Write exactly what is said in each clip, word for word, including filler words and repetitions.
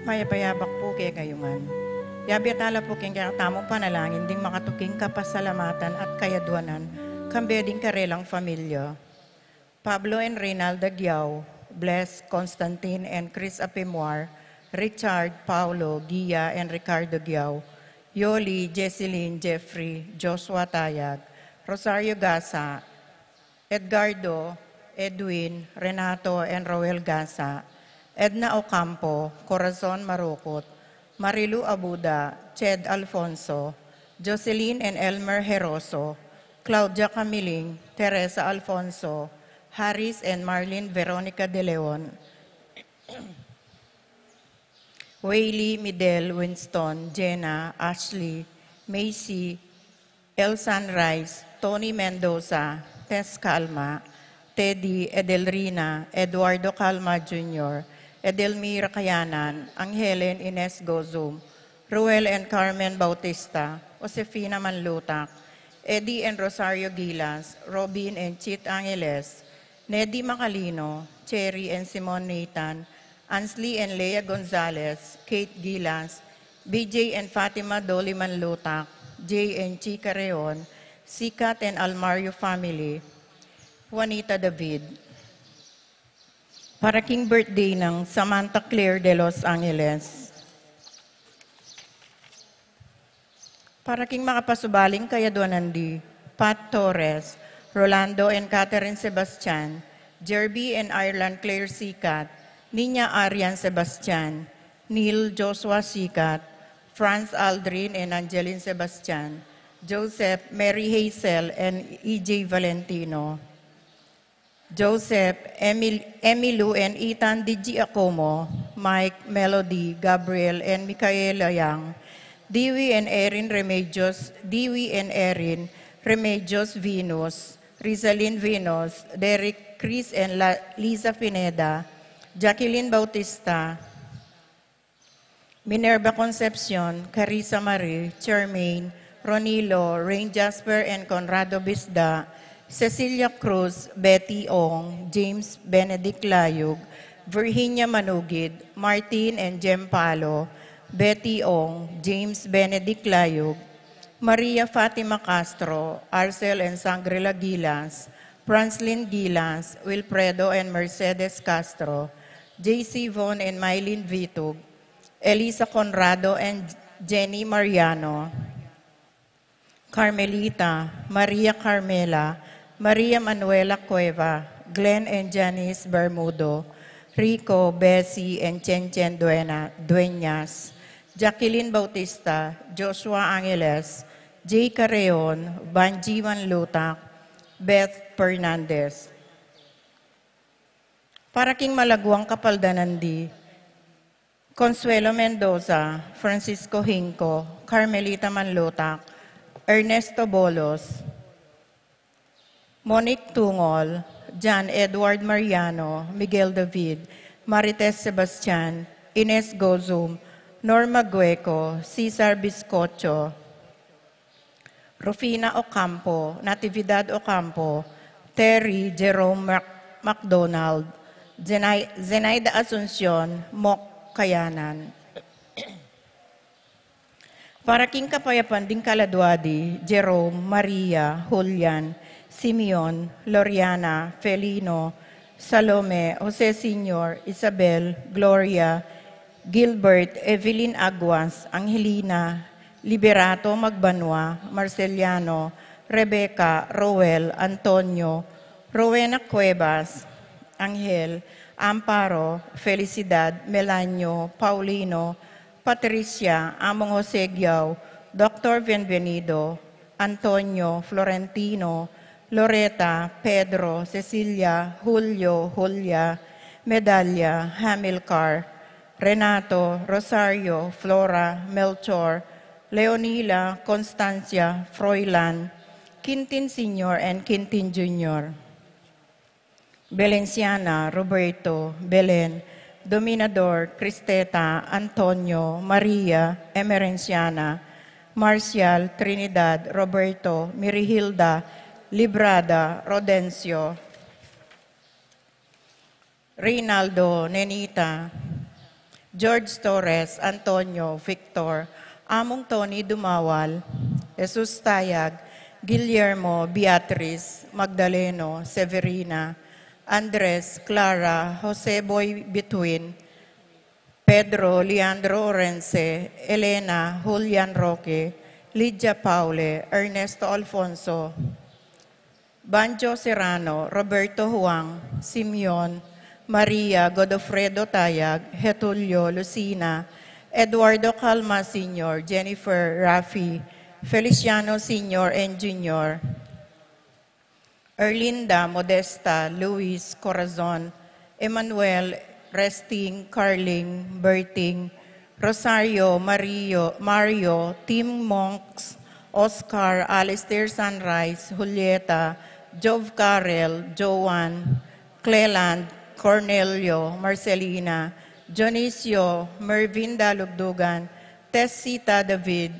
Payap-payap pu kekayu ngan. Yabe tala pu king kekatamung panalangin ding makatuking kapasalamatan at kayaduanan, kambe ding karelang familia. Pablo and Reynalda Guiao, Bless, Constantine and Chris Apimwar, Richard, Paulo, Gia and Ricardo Guiao, Yoli, Jesselyn, Jeffrey, Joshua Tayag, Rosario Gasa, Edgardo, Edwin, Renato and Roel Gasa, Edna Ocampo, Corazon Marukut, Marilu Abuda, Ched Alfonso, Jocelyn and Elmer Heroso, Claudia Camiling, Teresa Alfonso, Harris and Marlene Veronica de Leon, Whaley, Midel, Winston, Jenna, Ashley, Macy, El Sunrise, Tony Mendoza, Tess Calma, Teddy, Edelrina, Eduardo Calma Junior, Edelmira Kayanan, Angelen Ines Gozum, Ruel and Carmen Bautista, Josefina Manlutak, Eddie and Rosario Gilas, Robin and Chit Angeles, Nedi Macalino, Cherry and Simon Nathan, Ansley and Lea Gonzalez, Kate Gilas, B J and Fatima Doliman Lutak, Jay and Chica Reon, Sikat and Almario family, Juanita David. Para king birthday nang Samantha Claire de Los Angeles. Para king makapasubaling kayaduanan di, Pat Torres, Rolando and Catherine Sebastian, Jerby and Ireland Claire Sikat, Nina Arian Sebastian, Neil Joshua Sikat, Franz Aldrin and Angeline Sebastian, Joseph, Mary Hazel and E J Valentino. Joseph, Emil-, Emilu and Ethan D G Acomo, Mike, Melody, Gabriel and Micaela Yang, Dewey and Erin Remedios, Dewey and Erin Remedios Venus, Rizalin Venus, Derek, Chris and La-, Liza Pineda, Jacqueline Bautista, Minerva Concepcion, Carissa Marie, Charmaine, Ronilo, Rain Jasper and Conrado Bisda, Cecilia Cruz, Betty Ong, James Benedict Layug, Virginia Manugid, Martin and Jem Palo, Betty Ong, James Benedict Layug, Maria Fatima Castro, Arcel and Sangrila Gilas, Franslin Gilas, Wilfredo and Mercedes Castro, J C Von and Mylene Vitug, Elisa Conrado and Jenny Mariano, Carmelita, Maria Carmela, Maria Manuela Cueva, Glenn and Janice Bermudo, Rico, Bessie and Chen Chen Duena-, Dueñas, Jacqueline Bautista, Joshua Angeles, Jay Carreon, Banji Manlutak, Beth Fernandez. Para king malaguang kapaldanan di, Consuelo Mendoza, Francisco Hinco, Carmelita Manlutak, Ernesto Bolos, Monique Tungol, John Edward Mariano, Miguel David, Marites Sebastian, Ines Gozum, Norma Gueco, Cesar Biscocho, Rufina Ocampo, Natividad Ocampo, Terry Jerome Mac-, McDonald, Zenai-, Zenaida Asuncion, Mok Kayanan. Para king kapayapan ding kaladua di, Jerome, Maria, Julian, Simeon, Loriana, Felino, Salome, Jose Senior, Isabel, Gloria, Gilbert, Evelyn Aguas, Angelina, Liberato Magbanua, Marceliano, Rebecca, Roel, Antonio, Rowena Cuevas, Angel, Amparo, Felicidad, Melanio, Paulino, Patricia, Among Jose Guiao, Doctor Bienvenido, Antonio, Florentino, Loreta, Pedro, Cecilia, Julio, Julia, Medalia, Hamilcar, Renato, Rosario, Flora, Melchor, Leonila, Constancia, Froilan, Quintin Senior and Quintin Junior, Belenciana, Roberto, Belen, Dominador, Cristeta, Antonio, Maria, Emerenciana, Marcial, Trinidad, Roberto, Mirihilda, Librada, Rodencio, Reynaldo, Nenita, George Torres, Antonio, Victor, Among Tony Dumawal, Jesus Tayag, Guillermo, Beatriz, Magdaleno, Severina, Andres, Clara, Jose Boy Bituin, Pedro, Leandro Orense, Elena, Julian Roque, Lydia Paule, Ernesto Alfonso, Banjo Serrano, Roberto Huang, Simeon, Maria, Godofredo Tayag, Getulio, Lucina, Eduardo Calma Senior, Jennifer, Rafi, Feliciano Senior and Junior, Erlinda, Modesta, Luis, Corazon, Emmanuel, Resting, Carling, Berting, Rosario, Mario, Mario, Tim, Monks, Oscar, Alistair, Sunrise, Julieta, Jove, Carel, Joan, Cleland, Cornelio, Marcelina, Dionisio, Mervin Dalugdugan, Tessita, David,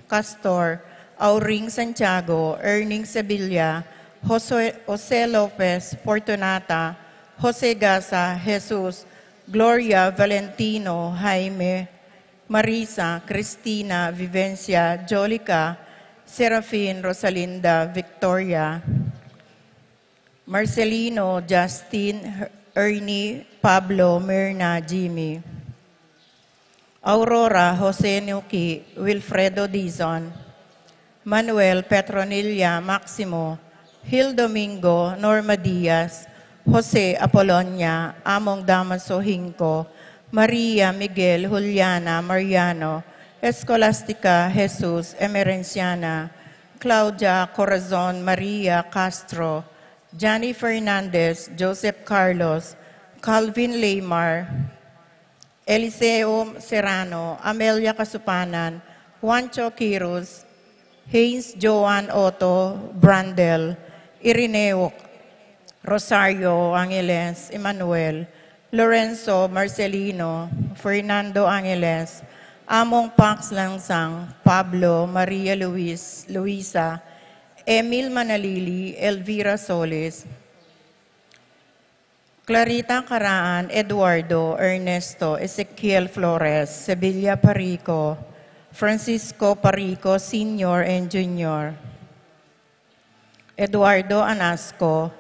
Castor, Auring, Santiago, Erning, Sevilla, Jose, Jose Lopez, Fortunata, Jose Gasa, Jesus, Gloria, Valentino, Jaime, Marisa, Cristina, Vivencia, Jolica, Serafin, Rosalinda, Victoria, Marcelino, Justin, Ernie, Pablo, Mirna, Jimmy, Aurora, Jose Nuki, Wilfredo Dizon, Manuel, Petronilla, Maximo, Hil Domingo, Norma Diaz, Jose, Apolonia, Among, Damaso, Hinco, Maria, Miguel, Juliana, Mariano, Escolastica, Jesus, Emerenciana, Claudia, Corazon, Maria, Castro, Johnny Fernandez, Joseph Carlos, Calvin Leymar, Eliseo Serrano, Amelia Casupanan, Juancho Quirus, Haynes Joan, Otto Brandel, Irineo, Rosario Angeles, Emmanuel, Lorenzo, Marcelino, Fernando Angeles, Among, Pax Langsang, Pablo, Maria Luis, Luisa, Emil Manalili, Elvira Solis, Clarita Caraan, Eduardo, Ernesto, Ezequiel Flores, Sevilla Parico, Francisco Parico Senior and Junior, Eduardo Anasco,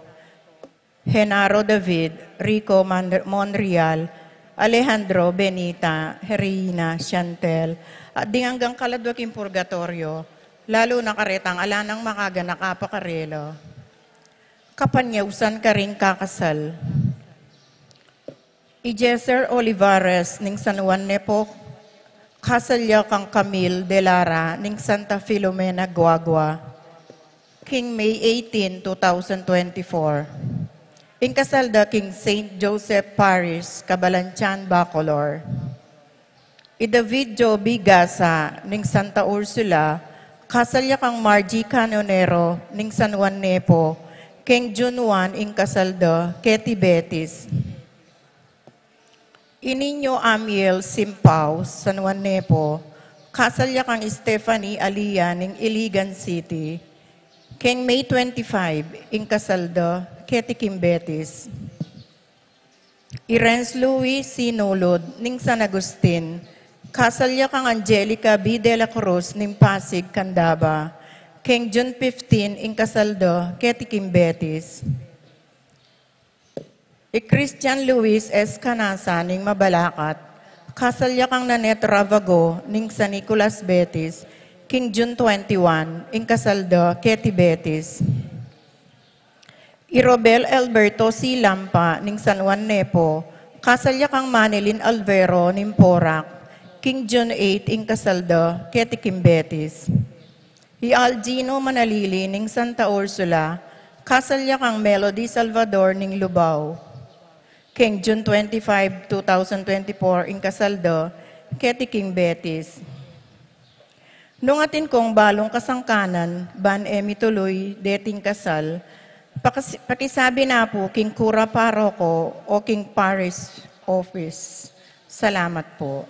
Genaro David, Rico Man-, Monreal, Alejandro, Benita, Reina, Chantel, at ding anggang kaladwa king purgatorio, lalu na karetang ala nang makaganaka pa karela. Kapanyausan karing kakasal. I Jeser Olivares ning San Juan Nepo, kasal ya kang Camille de Lara ning Santa Filomena, Guagua, king May eighteen, two thousand twenty-four. Ing kasal da king Saint Joseph Parish, Cabalantian, Bacolor. I David Joby Gasa ning Santa Ursula, kasal ya kang Margie Canonero ning San Juan Nepo, keng June one ing kasal da keti Betis. I Niño Amiel Simpao, San Juan Nepo, kasal ya kang Stephanie Alia ning Iligan City, keng May twenty-five ing kasal da keti king Betis. I Renz Louis Sinulud ning San Agustin, kasal ya kang Angelica B. de la Cruz ning Pasig, Candaba, keng June fifteen ing kasal da keti king Betis. I Christian Luis S. Canasa ning Mabalacat, kasal ya kang Nanette Ravago ning San Nicolas, Betis, king June twenty-one ing kasal da keti Betis. I Robel Alberto C. Lampa ning San Juan Nepo, kasal ya kang Manilyn Alvero ning Porac, king June eight ing kasal da keti king Betis. I Algino Manalili ning Santa Ursula, kasal ya kang Melody Salvador ning Lubao, keng June twenty-five, two thousand twenty-four ing kasal da keti king Betis. Nung atin kong balung kasangkanan ban e mituluy deting kasal, pakas-, pakisabi na pu king kura paroko o king parish office. Salamat pu.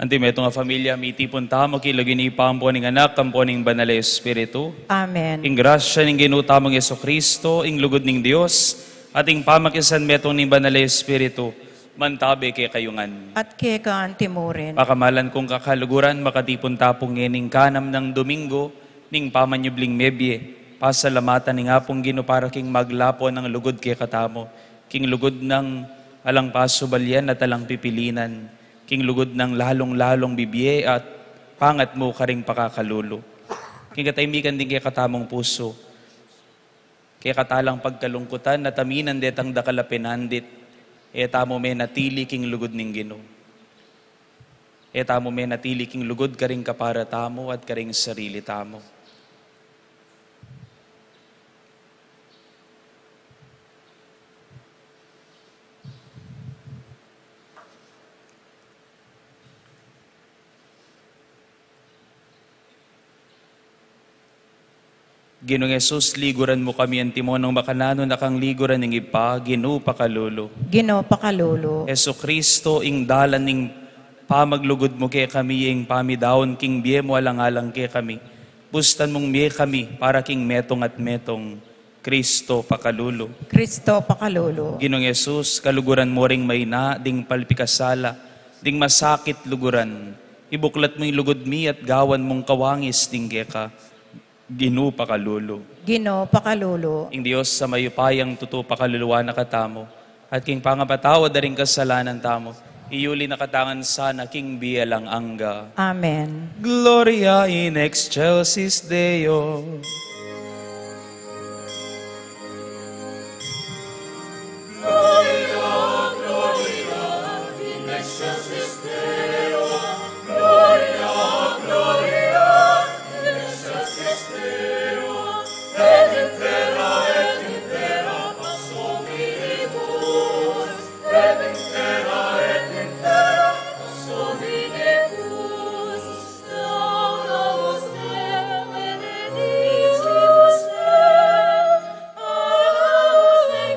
Anti metung a familia, mitipun tamu king lagyu ning Ibpa, ampo ning Anak, ampo ning Banal a Espiritu. Amen. Ing grasya ning Ginu tamung Jesucristo, ing lugud ning Dios, at ing pamakisan metung ning Banal a Espiritu, mantabe kekayu ngan. At keka anti mu rin. Pakamalan kung kakaluguran, makatipun ta pu ngening kanam nang Domingo ning pamanyubling mebie, pasalamatan ning Apung Ginu para king maglapun nang lugud kekatamu, king lugud nang alang pasubalian at alang pipilinan, king lugud nang lalung-lalung bibie at pangatmu karing pakakalulu. King katahimikan ding kekatamung pusu, kekatalang pagkalungkutan at aminan detang dakal a penandit, e tamu menatili king lugud ning Ginu. E tamu menatili king lugud karing kapara tamu at karing sarili tamu. Ginung Jesus, liguran mu kami, anti mu nung makananu na kang liguran ning Ibpa, Ginu pakalulu. Ginu pakalulu. Jesucristo, ing dalan ning pamaglugud mu kekami, ing pamidaun king bie mu alang-alang kekami. Bustan mung mie kami para king metung at metung. Cristo pakalulu. Cristo pakalulu. Ginung Jesus, kaluguran mu ring maina ding palpikasala, ding masakit luguran. Ibuklat mu ing lugud mi at gawan mung kawangis ding keka. Ginu pakalulu. Ginu pakalulu. Ing Dios a mayupayang tutu pakaluluan na katamu, at king pangapatawad da ring kasalanan tamu, iyuli na katamu ngan sana king bie alang angga. Amen. Gloria in excelsis Deo. Gloria, Gloria in excelsis Deo. Gloria, Gloria in excelsis Deo. Et in terra, et in terra pax hominibus. Et in terra, et in terra pax hominibus. Laudamus Deo benedicimus Deo,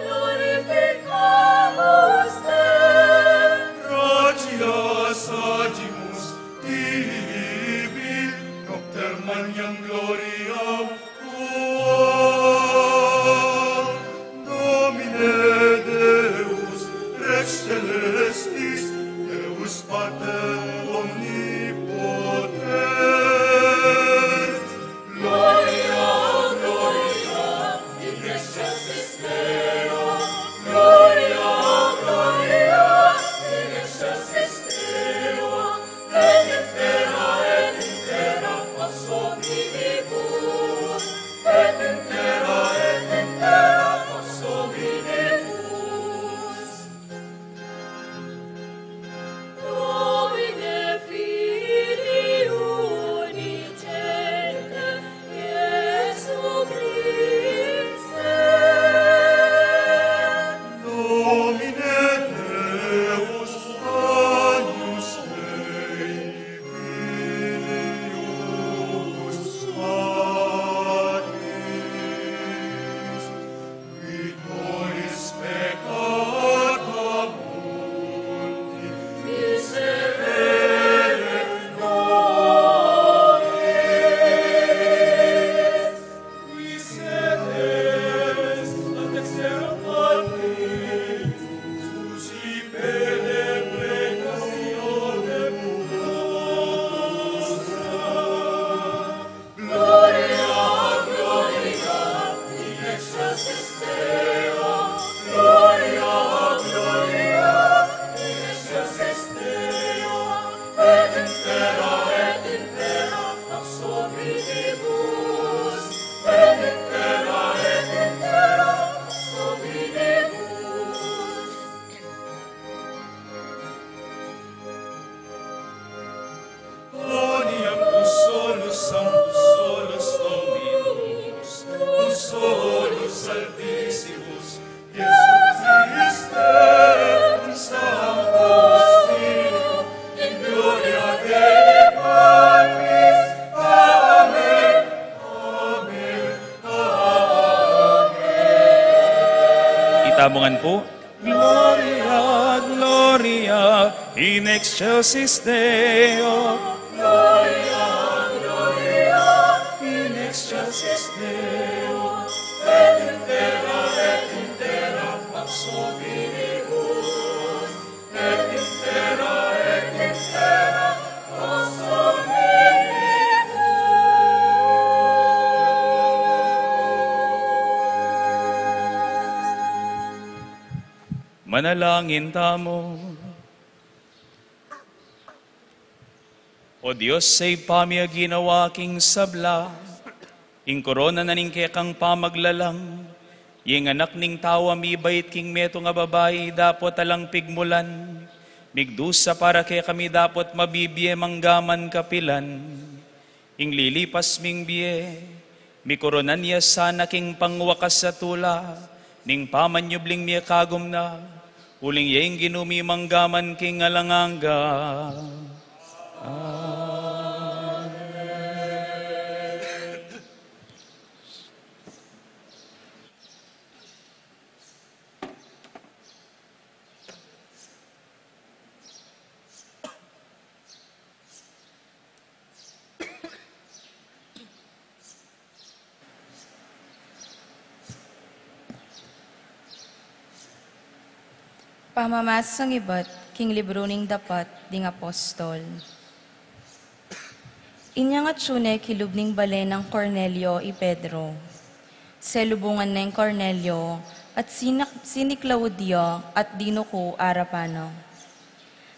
glorificamus Deo. Gratias agimus tibi, propter magnam gloriam tuam. Domine Deus, Rex celestis, Deus Pater omnipotent. Gloria, Gloria in excelsis Deo. Gloria, Gloria in excelsis Deo. Et in terra, et in terra pax hominibus. Et in terra, et in terra pax hominibus. Domine Filii unigenite, Iesu Christe. Domine Deus, Agnus Dei, Filius Patris, qui tollis peccata mundi, miserere nobis. Qui sedes ad exerum patris, suscipere precautionem nostra. Gloria, Gloria in excelsis Deo. Gloria, Gloria in excelsis Deo. Et in terra, et in terra pax hominibus. Et in terra, et in terra pax hominibus. Quoniam tu solus sanctus, solus Dominus, tu solus Altissimus, Iesu Christe, cum Sancto Spiritu, in gloria Dei Patris. Amen. Amen. Amen. Itamu ngan pu. Gloria Gloria in excelsis Deo. Gloria, Gloria in excelsis Deo. Et in terra, et in terra pax hominibus. Et in terra, et in terra pax hominibus. Manalangin tamu. O Dios, Ibpa mi a ginawa king sabla, ing korona na ning kekang pamaglalang, ing Anak ning Tau a mibait king metung a babai, dapot alang pigmulan, migdusa para kekami dapot mabibie manggaman kapilan. Ing lilipas ming bie, mikoronan ya sana king pangwakas a tula ning pamanyubling mie kagum na, uling ya ing Ginu mi manggaman king alang angga. Amen. Pamamasang ibat king libru ning Dapat ding Apostol. Inya ngan atyu ne kilub ning bale nang Cornelio i Pedro. Selubungan neng Cornelio at sinak-, siniklaud ya at dinuku arapan na.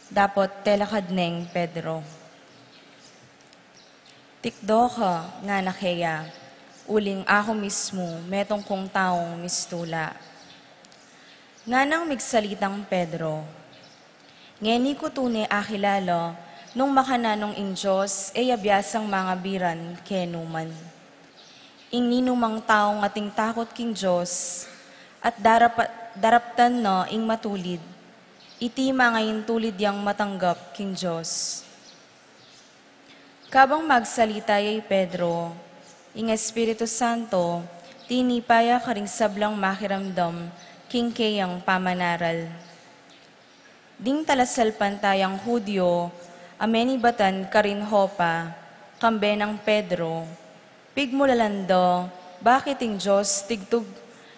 Dapot telakad neng Pedro. Tikdo ka, ngana keya, uling aku mismu metung kung taung mistula. Nganang migsalitang Pedro, ngeni ku tune akilala nung makananung ing Dios e ya biasang mangabiran kenu man. Ing ninumang taung ating takut king Dios at darapa-, daraptan na ing matulid, iti mangaintulid yang matanggap king Dios. Kabang magsalita ya i Pedro, ing Espiritu Santo tinipa ya karing sablang makiramdam king keyang pamanaral. Ding talasalpantayang Judio a menibatan karin Jopa, kambe nang Pedro, pigmulalan da bakit ing Dios tigtug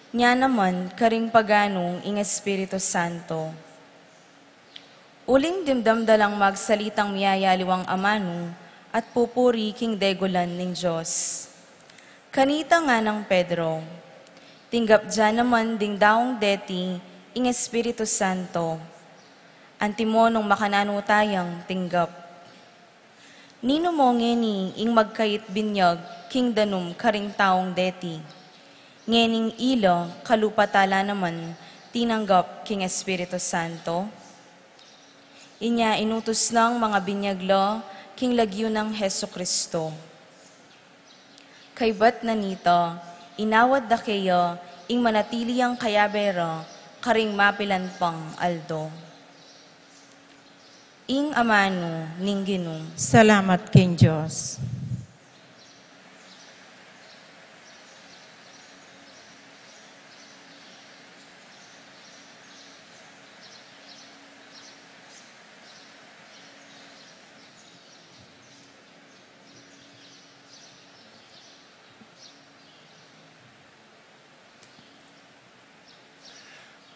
nya naman karing paganu ing Espiritu Santo. Uling dimdam da lang magsalitang miyayaliwang amanu at pupuri king degulan ning Dios. Kanita nganang Pedro, tinggap ja naman ding daung deti ing Espiritu Santo. Antimo nung makananu tayang tinggap. Ninu mo ngeni ing magkait binyag king danum karing taung deti? Ngening ila kalupa ta la naman tinanggap king Espiritu Santo? Inya inutus nang mangabinyag la king lagyu nang Jesu-Cristo. Kaybat na nita, inawad da keya ing manatili yang kayabe ra karing mapilan pang aldo. Ing amanu ning Ginu. Salamat king Dios.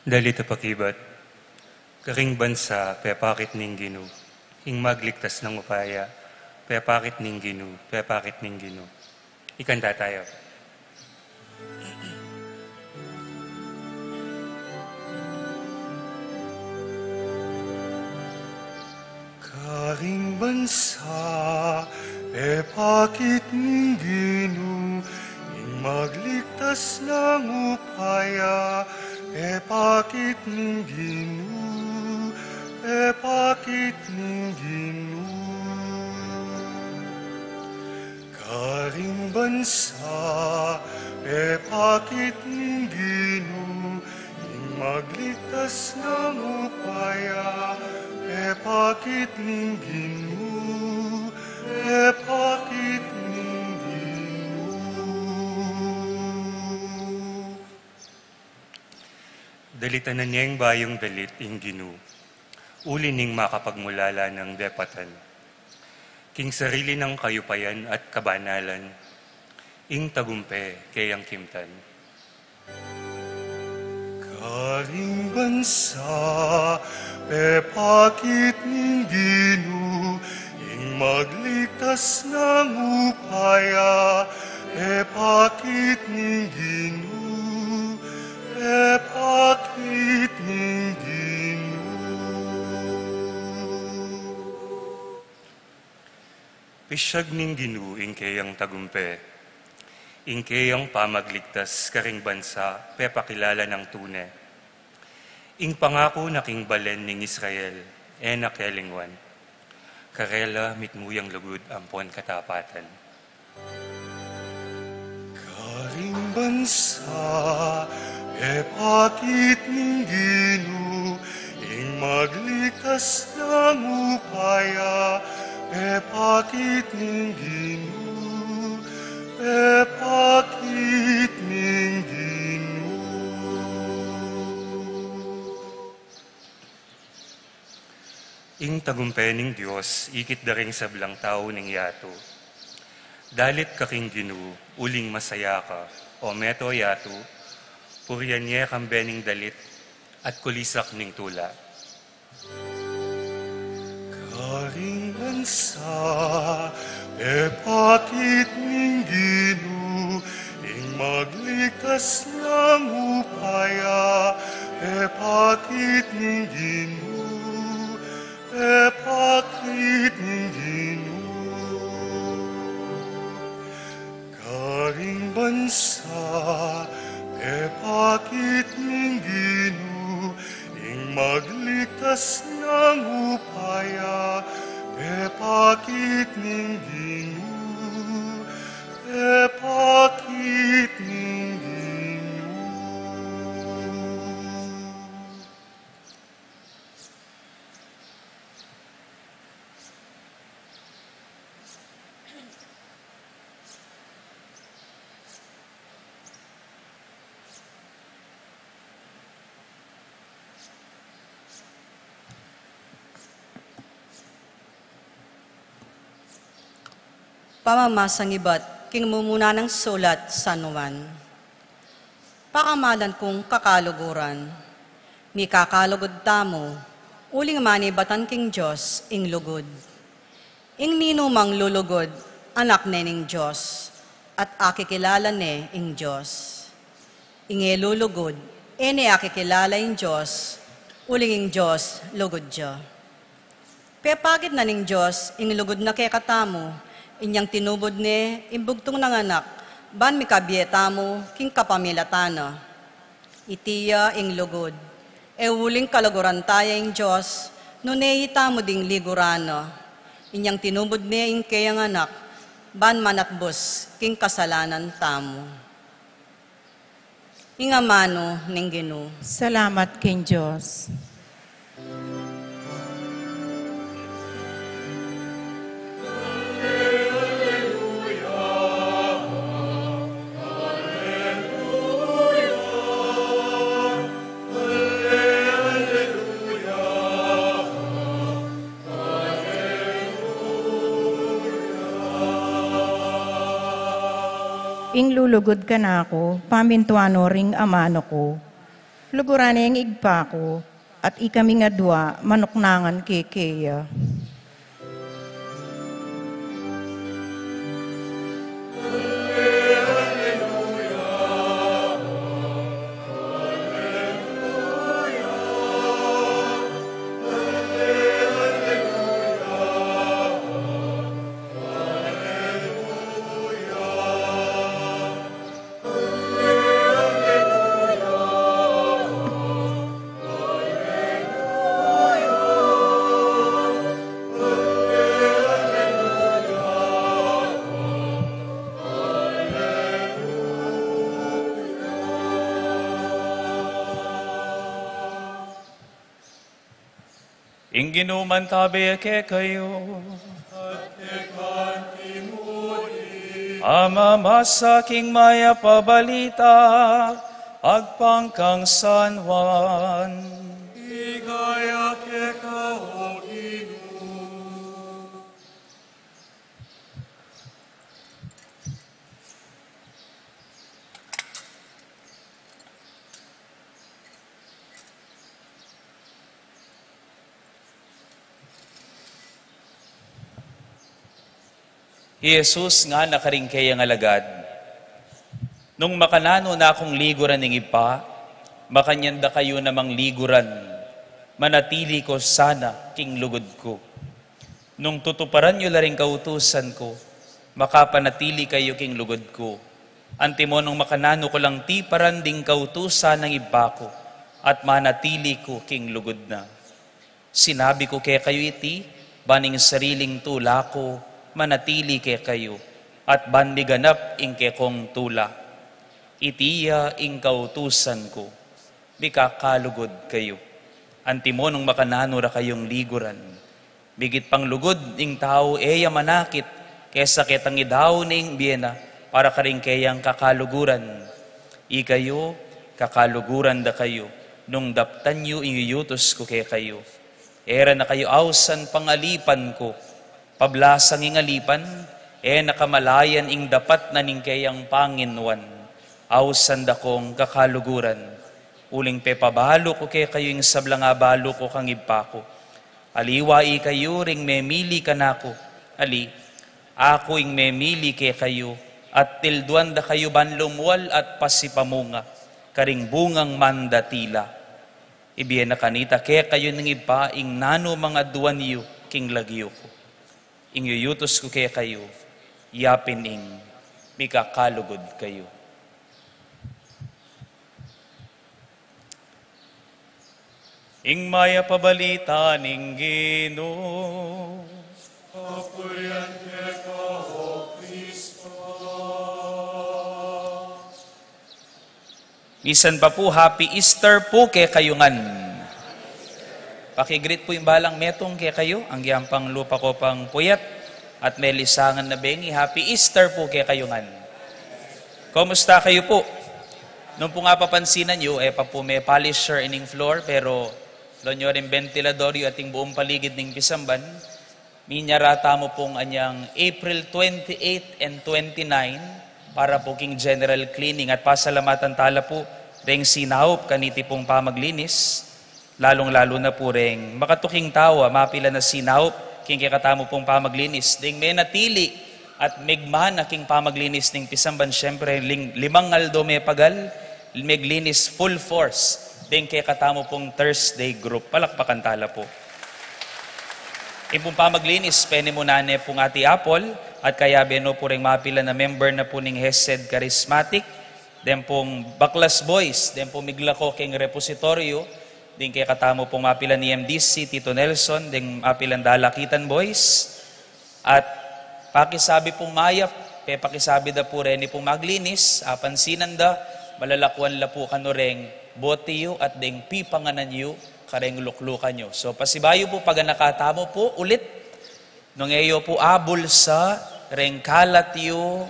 Dalit a pakibat. Karing bansa pepakit ning Ginu, ing magligtas nang upaya pepakit ning Ginu, pepakit ning Ginu. Ikanta tayu. Karing bansa pepakit ning Ginu, ing magligtas nang upaya pepakit ning Ginu, pepakit ning Ginu. Karing bansa pepakit ning Ginu, ing magligtas nang upaya pepakit ning Ginu, pepakit ning Ginu. Dalitan na neng bayung dalit ing Ginu, uli ning makapagmulala nang depatan. King sarili nang kayupayan at kabanalan, ing tagumpe keyang kimtan. Karing bansa, pepakit ning Ginu, ing magligtas nang upaya, pepakit ning Ginu, pepakit ning Ginu. Pisyag ning Ginu ing keyang tagumpe, ing keyang pamagligtas karing bansa, pepakilala nang tune. Ing pangaku na king balen ning Israel, e na kelingwan. Karela mitmu yang lugud ampon katapatan. Karing bansa, pepakit ning Ginu, ing magligtas nang upaya, pepakit ning Ginu, pepakit ning Ginu. Ing tagumpe ning Dios, ikit da ring sablang tau ning yatu. Dalit ka king Ginu, uling masaya ka, o meto yatu, purian ye kambe ning dalit at kulisak ning tula. Karing bansa, pepakit ning Ginu, ing magligtas nang upaya, pepakit ning Ginu, pepakit ning Ginu. Karing bansa, pepakit ning Ginu, ing magligtas nang upaya, pepakit ning Ginu, pepakit ning Ginu. Pamamasang ibat king mumuna nang sulat San Juan. Pakamalan kung kakaluguran, mikakalugud tamu, uling manibatan king Dios ing lugud. Ing ninumang lulugud, anak ne ning Dios, at akikilala ne ing Dios. Ing e lulugud, e ne akikilala ing Dios, uling ing Dios lugud ya. Pepakit na ning Dios ing lugud na kekatamu, inyang tinubud ne ing bugtung nang Anak, ban mikabie tamu king kapamilatan na. Iti ya ing lugud, e uling kaluguran taya ing Dios, nune itamu ding liguran na. Inyang tinubud ne ing keyang Anak, ban manatbus king kasalanan tamu. Ing amanu ning Ginu. Salamat king Dios. Ing lulugud kanaku, pamintuan no ring amanu ku. Luguran ne ing Ibpa ku, at ikaming adua manuknangan kekeya. Ing Ginu mantabe ya kekayu. At keka mu rin. Amamasa king Mayap a Balita Agpang kang San Juan. Ligaya keka, O Ginu. I Jesus ngana karing keyang alagad, "Nung makananu na kung liguran ning Ibpa, makanyan da kayu namang liguran, manatili ko sana king lugud ku. Nung tutuparan yu la ring kautusan ku, makapanatili kayu king lugud ku. Antimo nung makananu ku lang tiparan ding kautusan ning Ibpa ku, at manatili ku king lugud na. Sinabi ku kekayu iti, ban ing sariling tula ku manatili kekayu, at ban miganap ing kekong tula. Iti ya ing kautusan ku, mikakalugud kayu. Antimo nung makananu ra kayung liguran. Migit pang lugud ing tau e ya manakit kesa ketang idao ne ing bie na para karing keyang kakaluguran. Ikayu, kakaluguran da kayu, nung daptan yu ing yuyutus ku kekayu. E ra na kayu ausan pang alipan ku. Pablasang ing alipan, e na kamalayan ing dapat na ning keyang panginuan. Ausan da kung kakaluguran. Uling pepabalu ku kekayu ing sablang abalu ku kang Ibpa ku. Aliwa ikayu ring memili kanaku. Ali, aku ing memili kekayu, at tilduan da kayu ban lumual at pasipamunga, karing bungang mandatila. Ibie na kanita kekayu ning Ibpa ing nanu mang aduan yu king lagyu ku. Ing yuyutus ku kekayu, yapin ing mikakalugud kayu." Ing mayap a balita ning Ginu. Papurian keka, O Kristo. Misan pa pu, Happy Easter pu kekayu ngan. Paki-greet pu ing balang metung kekayu, agyang pang lupa ko pang puyat at melisangan na bengi, Happy Easter pu kekayu ngan. Kumusta kayu pu? Nung pu nga papansinan yu, e pa pu me polisher ining floor, pero lo nyo ring bentilador yu at ing buung paligid ning pisamban. Minyara tamu pung anyang April twenty-eight and twenty-nine para pu king general cleaning, at pasalamatan tala pu reng sinaup kaniti pung pamaglinis, lalung-lalu na pu reng makatuking tau a mapilan a sinaup king kekatamu pung pamaglinis. Deng menatili at megmana king pamaglinis ning pisamban, siyempre, ling-, limang aldo mepagal, meglinis full force deng kekatamu pung Thursday group. Palakpakan tala pu. Ing pung pamaglinis, penimunan ne pung Ate Apple, at kayabe no pu reng mapilan a member na pu ning Hesed Charismatic, deng pung Baklas Boys, deng pung miglako keng repositoryo, deng kekatamu pung mapilan a M D C, Tito Nelson, deng mapilan a Dalakitan Boys, at pakisabi pung mayap, pepakisabi da pu reni pung maglinis, apansinan da, malalakuan la pu kanu reng bote yu at deng pipanganan yu kareng luklukan yu. So, pasibayu pu, paganaka tamu pu ulit, nung e yu pu abulsa reng kalat yu,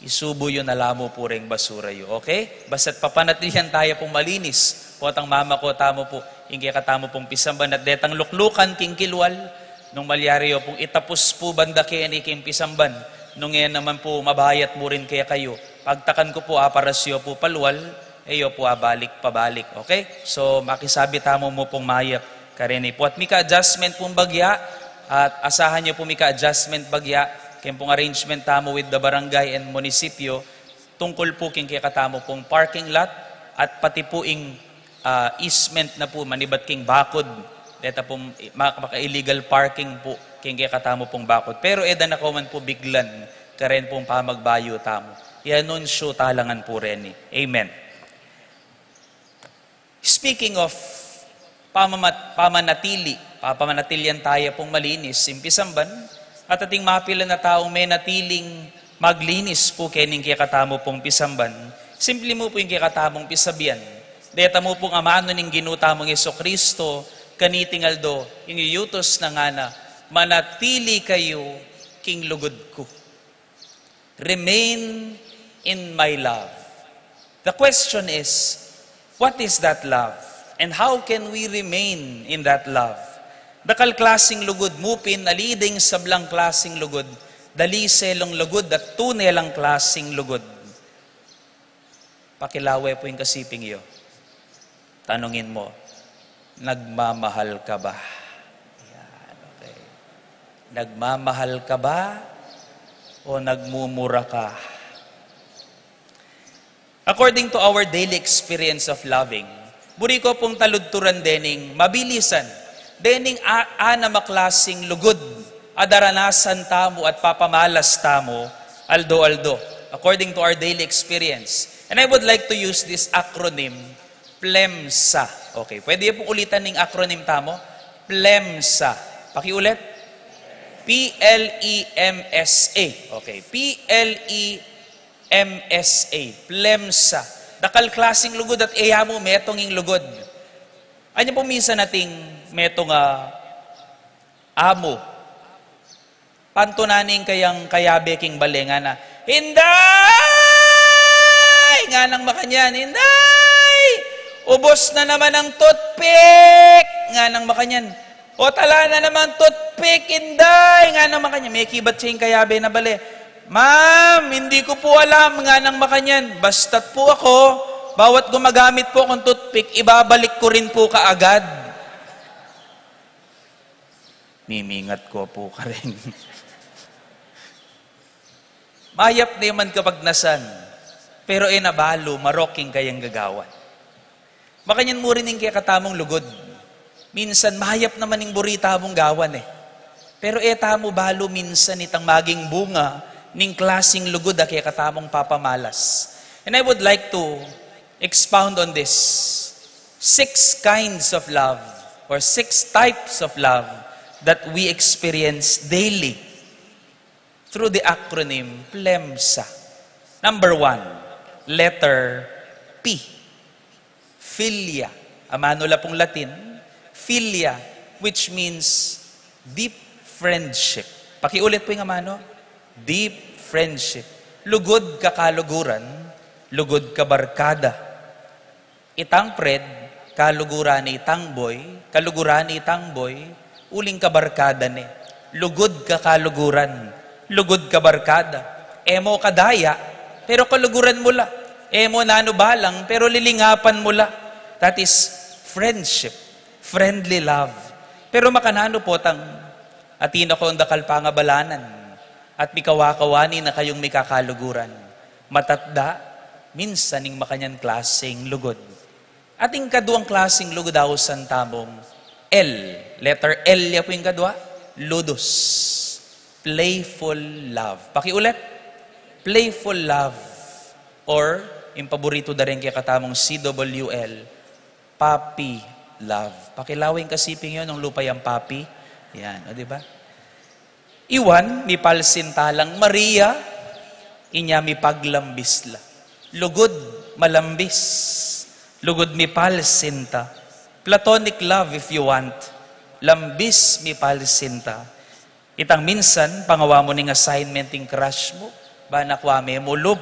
isubu yu na la mu pu reng basura yu, okay? Basta't papanatilian taya pung malinis, potang mamako tamu pu ing kekatamu pung pisamban at detang luklukan king kilwal, nung malyari yu pung itapus pu banda keni king pisamban, nung e naman pu mabayat mu rin kekayu, pagtakan ku pu aparas yu pu palwal, e yu pu abalik pabalik, okay? So, makisabi tamu mu pung mayap kareni pu. At mika-adjustment pung bagya, at asahan yu pu mika-adjustment bagya keng pung arrangement tamu with the barangay and munisipyo, tungkol pu king kekatamu pung parking lot, at pati pu ing, ah, easement na pu manibat king bakud, deta pung ma-, maka-illegal parking pu king kekatamu pung bakud. Pero e da na ko man pu biglan karen pung pamagbayu tamu. I-anunsyo ta la ngan pu reni. Amen. Speaking of pamamat-, pamanatili, papamanatilian taya pung malinis ing pisamban, at ating mapilan a taung menatiling maglinis pu kening kekatamu pung pisamban, simple mu pu ing kekatamung pisabian. Deta mu pung amanu ning Ginu tamung Jesucristo, kaniting aldo, ing yutus na ngana, "Manatili kayu king lugud ku." Remain in my love. The question is, what is that love? And how can we remain in that love? Dakal klasing lugud mu pin, ali ding sablang klasing lugud, dali selong lugud, at tune lang klasing lugud. Pakilawe pu ing kasiping yu. Tanungin mu, "Nagmamahal ka ba?" Yan, okay. "Nagmamahal ka ba o nagmumura ka?" According to our daily experience of loving, buri ku pung taludturan dening mabilisan, dening a-, anam a klasing lugud a daranasan tamu at papamalas tamu aldo-aldo, according to our daily experience. And I would like to use this acronym, PLEMSA. Okay, pwede pung ulitan ing acronym tamu? PLEMSA. Pakiulit. P L E M S A. Okay, P L E M S A, PLEMSA. Dakal klasing lugud at e ya mu metung ing lugud. Anya pu minsan atin metung a amu. Pantunan ing kayang kayabe king bale, ngana, "Inday!" nganang makanyan, "Inday! Ubus na naman ang toothpick!" nganang makanyan. "O, tala na naman toothpick, Inday!" nganang makanyan. Mekibat ya ing kayabe na bale. "Ma'am, hindi ko po alam," nganang makanyan. "Basta't po ako, bawat gumagamit po akong toothpick, ibabalik ko rin po kaagad." Mimingat ku pu karin. Mayap ne man kapagnasan, pero e na balu marok ing kayang gagawan. Makanyan mu rin ing kekatamung lugud. Minsan mayap naman ing buri tamung gawan e. Pero e tamu balu minsan itang maging bunga ning klasing lugud a kekatamung papamalas. And I would like to expound on this six kinds of love or six types of love that we experience daily through the acronym PLEMSA. Number one, letter P. Philia. Amanu la pung Latin, philia, which means deep friendship. Pakiulit pu ing amanu, deep friendship. Lugud kakaluguran, lugud kabarkada. Itang Fred, kaluguran ne itang Boy, kaluguran ne itang Boy, uling kabarkada ne. Lugud kakaluguran, lugud kabarkada. E mu kadaya, pero kaluguran mu la. E mu nanu balang, pero lilingapan mu la. That is friendship, friendly love. Pero makananu potang atin na kong dakal pangabalanan at mikawakawani na kayung mikakaluguran? Matatda, minsan ing makanyan klasing lugud. At ing kaduang klasing lugud, ausan tamung L. Letter L ya pu ing kadua, ludus. Playful love. Pakiulit, playful love. Or, ing paburitu da ring kekatamung C W L, puppy love. Pakilawe ing kasiping yu, nung lupa yang puppy. Yan, o, di ba? Iwan, mipalsinta lang Maria, inya mipaglambis la. Lugud, malambis. Lugud, mipalsinta. Platonic love if you want. Lambis, mipalsinta. Itang minsan, pangawa mu ning assignment ing crush mu, ban akwa me mu lub,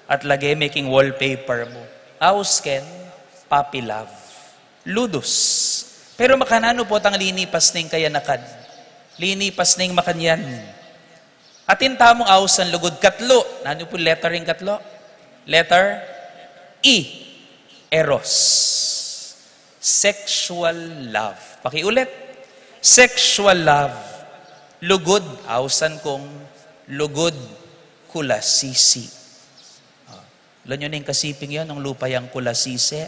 at lage me king wallpaper mu. Aus ken, puppy love. Ludus. Pero makananu potang linipas ning kayanakan? Linipas ning makanyan. Atin tamung ausan lugud katlu. Nanu pu letter ing katlu? Letter E. Eros. Sexual love. Pakiulit. Sexual love. Lugud, ausan kung lugud kulasisi. Ah. Alam yu na ing kasiping yu, nung lupa yang kulasisi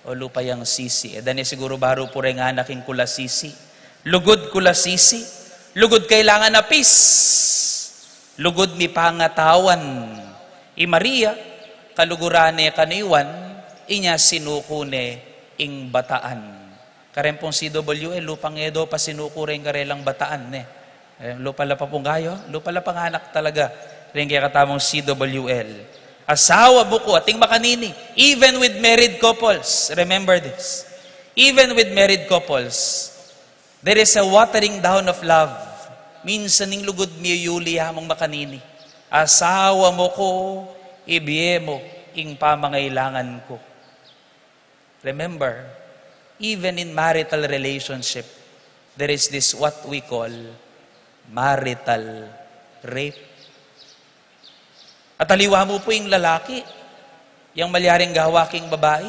o lupa yang sisi. E da ne siguru baru pu rengan a king kulasisi. Lugud kulasisi. Lugud kailangan apis. Lugud mipangatawan. I Maria, kaluguran ne kanu i Juan, inya sinuku ne ing bataan. Kareng pung C W L, lupang e do pa sinuku reng karelang bataan, ne. E, lupa la pa pung gayo, lupa la pang anak talaga reng kekatamung C W L. Asawa, buku, ating makanini, even with married couples, remember this. Even with married couples, there is a watering down of love. Minsan ing lugud miyuyuli ya mung makanini. Asawa mu ku, ibie mu. ing pamangailangan ku. Remember, even in marital relationship, there is this what we call marital rape. At aliwa mu pu ing lalaki, yang malyaring gawa king babai.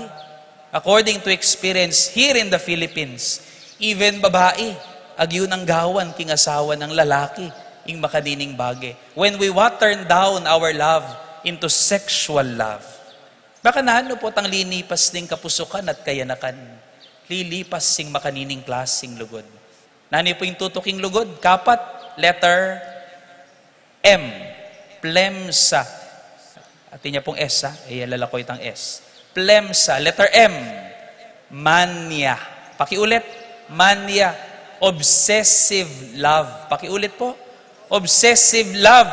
According to experience here in the Philippines, even babai, agyu nang gawan king asawa nang lalaki ing makanining bage. When we water down our love into sexual love, baka nanu pu tang linipas ning kapusukan at kayanakan, lilipas sing makanining klasing lugud. Nanu pu ing tutuking lugud? Kapat, letter M. Plemsa. Atin ya pung S, ha? E ya lalakoy tang S. Plemsa. Letter M. Mania. Pakiulit. Mania. Obsessive love. Pakiulit pu. Obsessive love.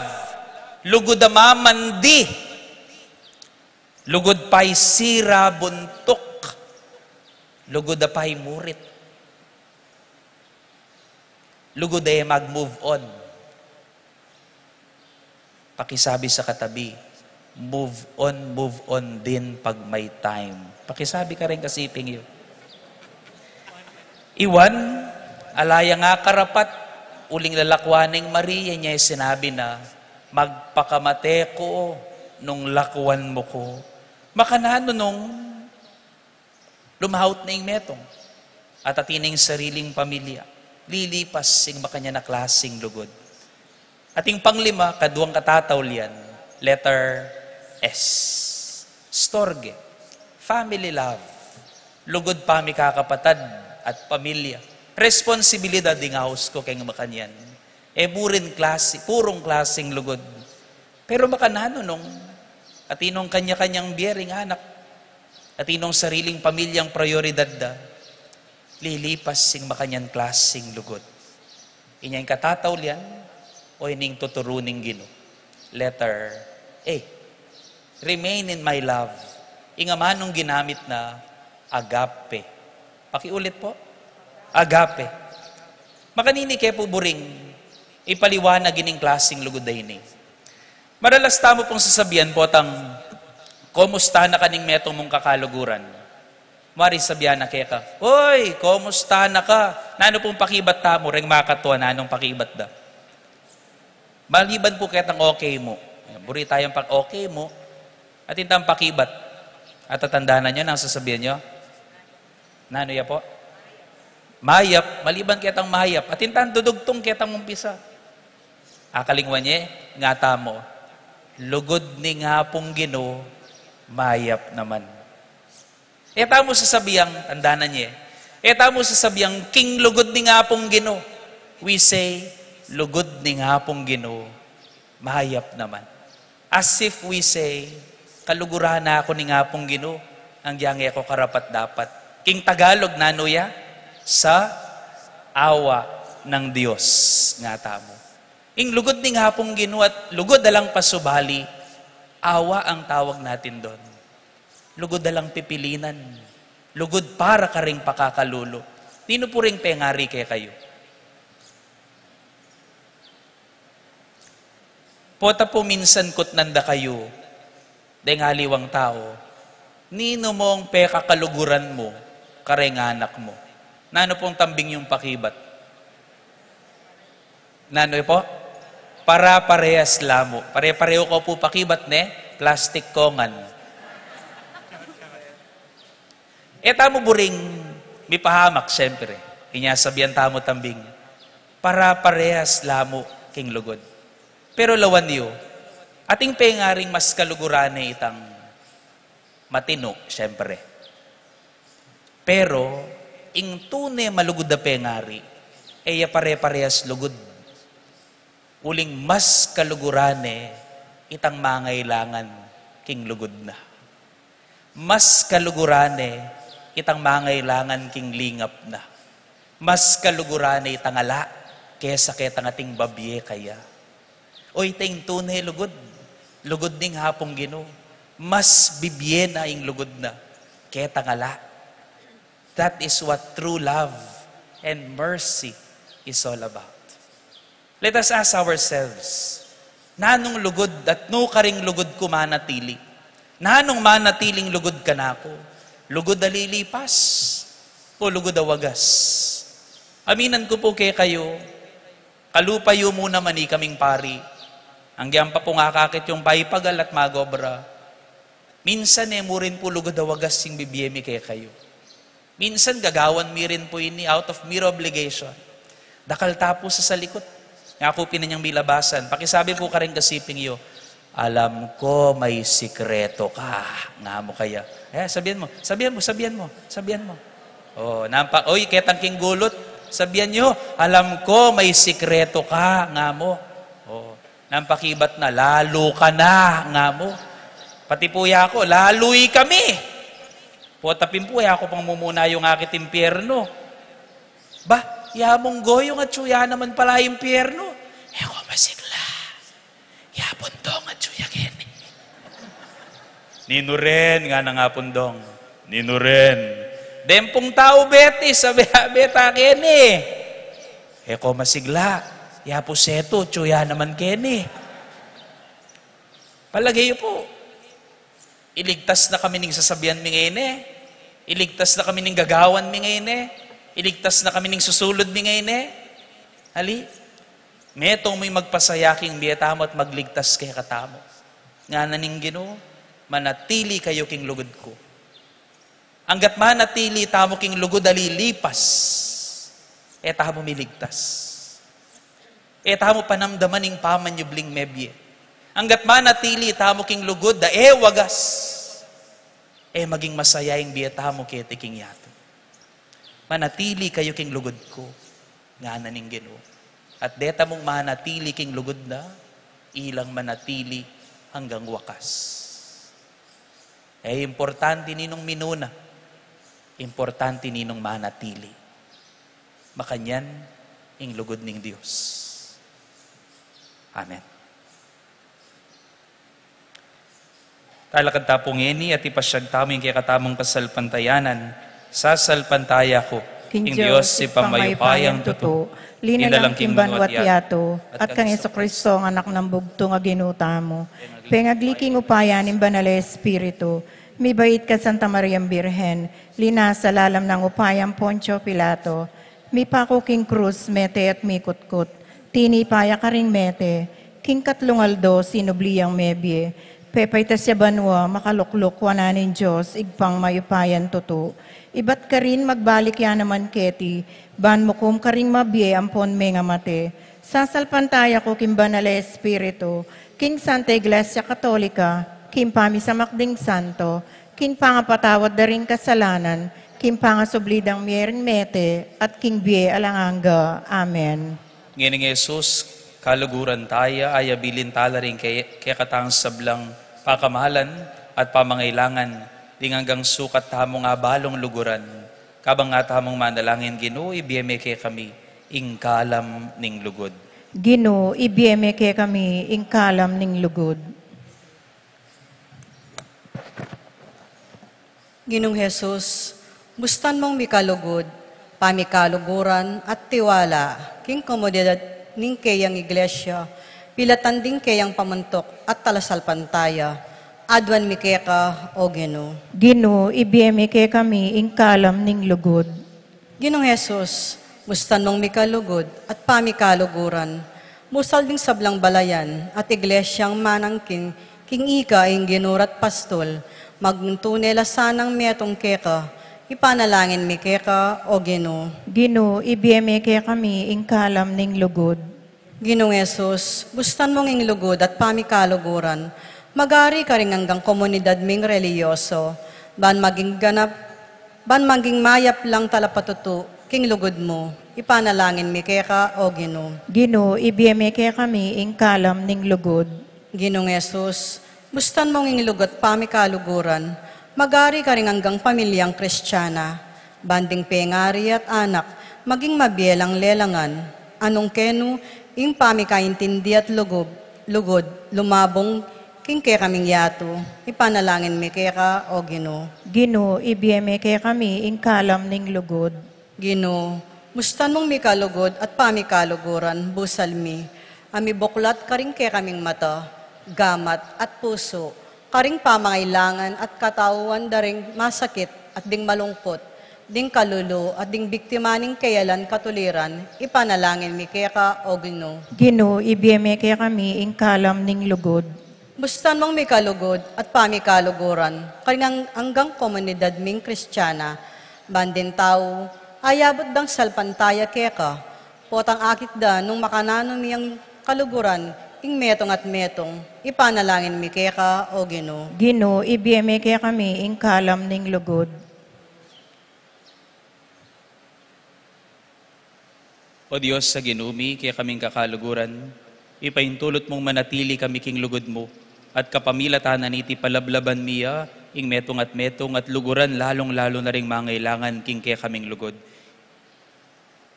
Lugud a mamandi. Lugud pay sira buntuk. Lugud a pay murit. Lugud a e mag-move on. Pakisabi sa katabi, "Move on, move on din pag may time." Pakisabi kareng kasiping yu. Iwan, ala ya nga karapat, uling lalakwan neng Maria, inya sinabi na, "Magpakamate ku nung lakwan mu ku." Makananu nung lumaut na ing metung at atin na ing sariling pamilya, lilipas ing makanyan a klasing lugud. At ing panglima, kaduang katataulian, letter S. Storge. Family love. Lugud pamikakapatad at pamilya. Responsibilidad ing aus ku keng makanyan. E buring klasi, purung klasing lugud. Pero makananu nung atin nong kanya-kanyang bie ring anak, atin nong sariling pamilyang prayoridad da, lilipas sing makanyan klasing lugud. Inya ing katataulian, o ining tuturu ning Ginu. Letter A. Remain in my love. Ing amanung ginamit na agape. Pakiulit pu. Agape. Makanini ke pu buring ipaliwanag ining klasing lugud a ini? Maralas tamu pung sasabian potang, "Kumusta na ka ning metung mung kakaluguran?" Mari sabian na keka, "Oy, kumusta na ka?" Nanu pung pakibat tamu, reng makatua, nanung pakibat da? Maliban pu ketang okay mu. Buri tayang pag-okay mu. Atin tang pakibat. Atatandanan yu nang sasabian yu? Nanu ya pu? Mayap. Maliban ketang mayap, atin tang dudugtung ketang umpisa. Akalingwan ye, nga tamu, "Lugud ning Apung Ginu, mayap naman." E tamu sasabiang, tandanan ye, e tamu sasabiang, "King lugud ning Apung Ginu." We say, "Lugud ning Apung Ginu, mayap naman." As if we say, "Kaluguran na ku ning Apung Ginu, agyang e ku karapat-dapat." King Tagalog, nanu ya? Sa awa ng Diyos, nga tamu. Ing lugud ning Apung Ginu at lugud alang pasubali, awa ang tawag natin dun. Lugud alang pipilinan. Lugud para karing pakakalulu. Ninu pu ring pengari kekayu? Pota pu minsan kutnan da kayu, deng aliwang tau, "Ninu mung pekakaluguran mu kareng anak mu?" Nanu pung tambing yung pakibat? Nanu pu? Para-parehas la mu. Pare-pareho ko pu pakibat, ne? Plastik kongan. E tamu buring mipahamak, siyempre. Inya sabian tamu tambing, "Para-parehas la mu king lugud." Pero lawan yu, atin pengaring mas kaluguran ne itang matinu, siyempre. Pero ing tune malugud a pengari, e ya pare-parehas lugud. Uling mas kaluguran ne itang mangailangan king lugud na. Mas kaluguran ne itang mangailangan king lingap na. Mas kaluguran ne itang ala kesa ketang ating babie kaya. O, ita ing tune lugud. Lugud ning Apung Ginu. Mas bibie na ing lugud na ketang ala. That is what true love and mercy is all about. Let us ask ourselves, nanung lugud at nukaring lugud ku manatili? Nanung manatiling lugud kanaku? Lugud a lilipas o lugud a wagas? Aminan ku pu kekayu, kalupa yu mu naman ikaming pari. Anggang pa pung akakit yung paipagal at magobra. Minsan e mu rin pu lugud a wagas ing bibie mi kekayu. Minsan gagawan mi rin pu ini out of mere obligation. Dakal ta pu sa salikut. Nga ku pin inyang milabasan. Pakisabi pu karing kasiping yu, "Alam ko may sikreto ka." Nga mu kaya. E, sabian mu, sabian mu, sabian mu, sabian mu. O, nampak, oy, ketang king gulut. Sabian yu, "Alam ko may sikreto ka." Nga mu. O, nampak ibat na, "Lalu ka na." Nga mu. Pati pu yaku, lalu i kami. Pota pin pu, e ku pang mumuna yung akit impyernu. Ba, ya mung goyung atyu ya naman pala impyernu. E ku masigla. Ya pung dong atyu ya keni. Ninu rin, ngana nang Apung Dong. Ninu rin. Deng pung tau beti, sabi, beta keni. E ku masigla. Ya pu setu, atyu ya naman keni. Palage yu pu, iligtas na kami ning sasabian mi ngeni. Iligtas na kami ning gagawan mi ngeni. Iligtas na kami ning susulud mi ngeni. Ali, metung mu ing magpasaya king bie tamu at magligtas kekatamu. Ngana ning Ginu, "Manatili kayu king lugud ku." Anggat manatili tamu king lugud a lilipas, e tamu miligtas. E tamu panamdaman ing pamanyubling mebie. Anggat manatili tamu king lugud a e wagas, e maging masaya ing bie tamu keti king yatu. "Manatili kayu king lugud ku," ngana ning Ginu. At deta mung manatili king lugud na, ilang manatili anggang wakas. E importante ninung minuna, importante ninung manatili. Makanyan ing lugud ning Dios. Amen. Talakad ta pu ngeni at ipasyag tamu ing kekatamung kasalpantayanan. Sasalpantaya ku king Dios, Ibpang mayupayang tutu, linalang king banua at yatu, at kang Jesucristo, ang Anak nang bugtung a Ginu tamu, pengagli king upaya ning Banal a Espiritu, mibait kang Santa Mariang Birhen, linasa lalam nang upayang Poncio Pilato, mipaku king krus, mete at mikutkut, tinipa ya karing mete, king katlung aldo sinubli yang mebie, pepaitas ya banua, makalukluk wanan ning Dios, Ibpang mayupayang tutu. Ibat karin magbalik ya naman keti, ban mukum karing mabie ampon mengamate. Sasalpantaya ku king Banal a Espiritu, king Santa Iglesia Katolika, king pamisamak ding santo, king pangapatawad da ring kasalanan, king pangasubli dang mie ring mete, at king bie alang angga. Amen. Ngening Jesus, kaluguran taya, aya bilin tala ring ke-, kekatang sablang pakamalan at pamangailangan, ding anggang sukat tamung abalung luguran, kabang nga tamung manalangin, Ginu, ibie me kekami ing kalam ning lugud. Ginu, ibie me kekami ing kalam ning lugud. Ginung Jesus, bustan mung mikalugud, pamikaluguran at tiwala king komunidad ning keyang iglesia, pilatan ding keyang pamuntuk at talasalpantaya, aduan mi keka, O Ginu. Ginu, ibie me kekami ing kalam ning lugud. Ginung Jesus, bustan mung mikalugud at pamikaluguran, busal ding sablang balayan at iglesyang manangkin king ika ing Ginu at Pastul, maging tune la sanang metung keka, ipanalangin mi keka, O Ginu. Ginu, ibie me kekami ing kalam ning lugud. Ginung Jesus, bustan mung ing lugud at pamikaluguran, magari karing anggang komunidad ming relihiyoso, ban maging ganap, ban maging mayap lang talapatutu king lugud mu, ipanalangin mi keka, O Ginu. Ginu, ibie me kekami ing kalam ning lugud. Ginung Jesus, bustan mung ing lugud at pamikaluguran, magari karing anggang pamilyang Kristiana, ban ding pengari at anak, maging mabie lang lelangan, anung kenu, ing pamikaintindi at lugub, lugud, lumabung, king kekaming yatu, ipanalangin mi keka, O Ginu. Ginu, ibie me kekami ing kalam ning lugud. Ginu, bustan mung mikalugud at pamikaluguran, busal mi, a mibuklat karing kekaming mata, gamat at pusu, Karing pamangailangan at katauan da ring masakit at ding malungkut, ding kalulu at ding biktima ning keyalan katuliran, ipanalangin mi keka, O Ginu. Ginu, ibie me kekami ing kalam ning lugud. Bustan mung mikalugud at pamikaluguran karing ang-, anggang komunidad ming Kristiana, ban ding tau ayabut dang salpantaya keka, potang akit da nung makananu mi ing kaluguran, ing metung at metung, ipanalangin mi keka, O Ginu. Ginu, ibie me kekami ing kalam ning lugud. O Dios a Ginu mi, kekaming kakaluguran, ipaintulut mung manatili kami king lugud mu, at kapamilatan na niti palablaban mi ya ing metung at metung at luguran, lalung-lalu na ring mangailangan king kekaming lugud.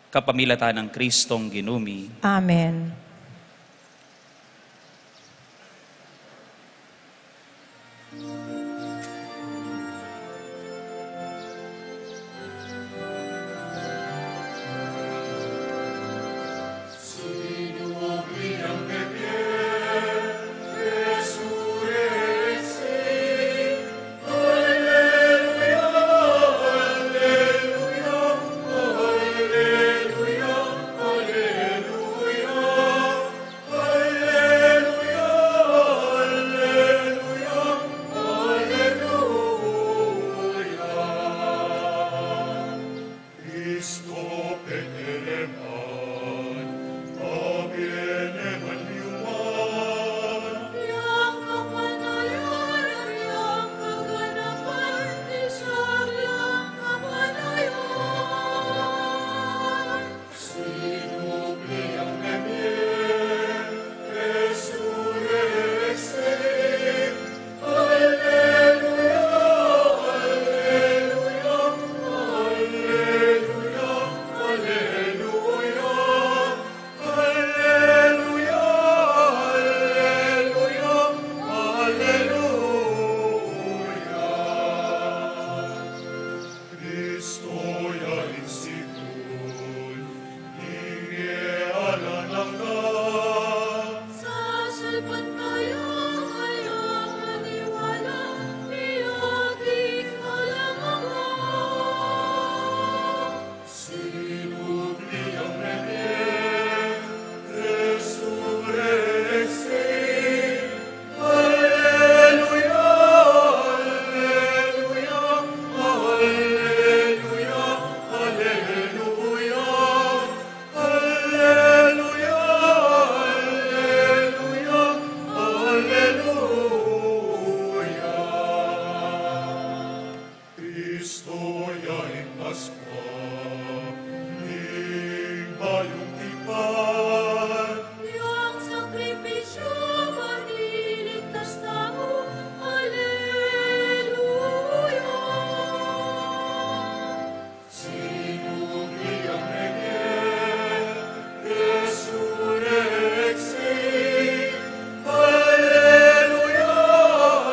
Kapamilatan nang Kristong Ginu mi. Amen. Kristo ya ing Paskwa ning bayung tipan. Yang sakripisyu maniligtas tamu. Aleluya. Sinubli ang Rey, Resurreksi. Aleluya,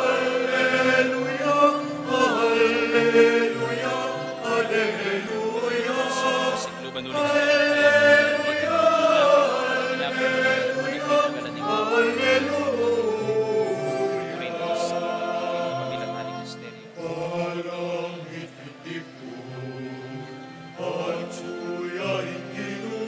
aleluya, aleluya, aleluya. Sa looban ulit ng Aleluya, aleluya, aleluya. Korinto sa pamilatan ning misteryo. Alang ititipun, atyu ya ing Ginu.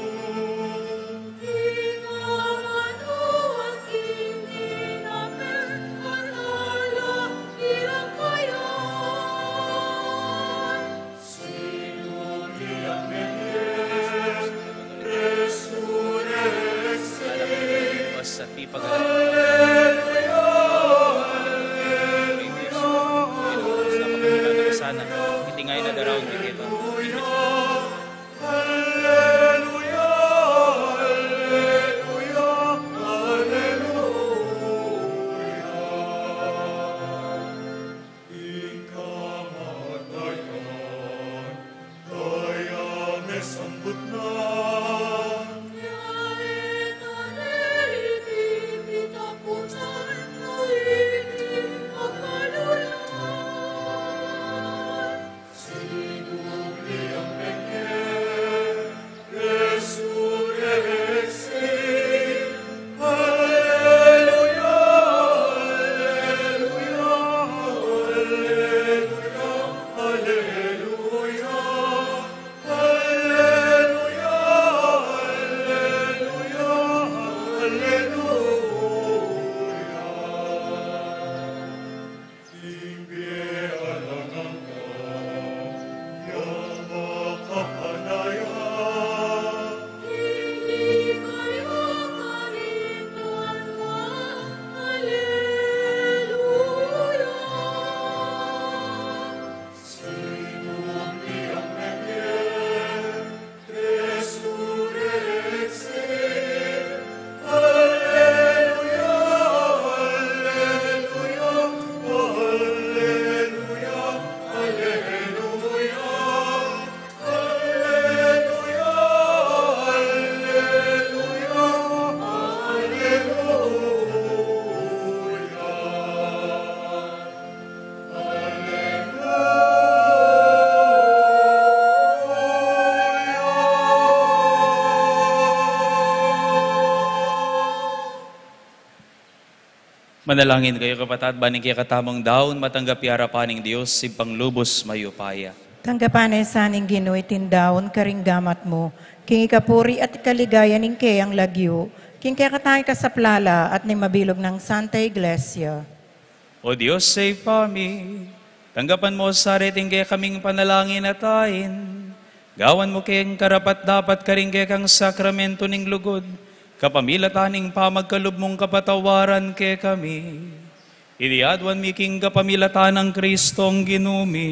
Manalangin kayu, kapatad, ban ing kekatamung daun matanggap ya arapan ning Dios, Ibpang lubus mayupaya. Tanggapan na sa ning Ginu iting daun karing gamat mu, king ikapuri at ikaligaya ning keyang lagyu, king kekatang ikasaplala at ning mabilug nang Santa Iglesia. O Dios, Ibpa mi, tanggapan mu sa reting kekaming panalangin at ain, gawan mu keng karapat-dapat karing kekang sakramentu ning lugud, kapamilatan ning pamagkalub mung kapatawaran kekami. Iti aduan mi king kapamilatan nang Kristong Ginu mi.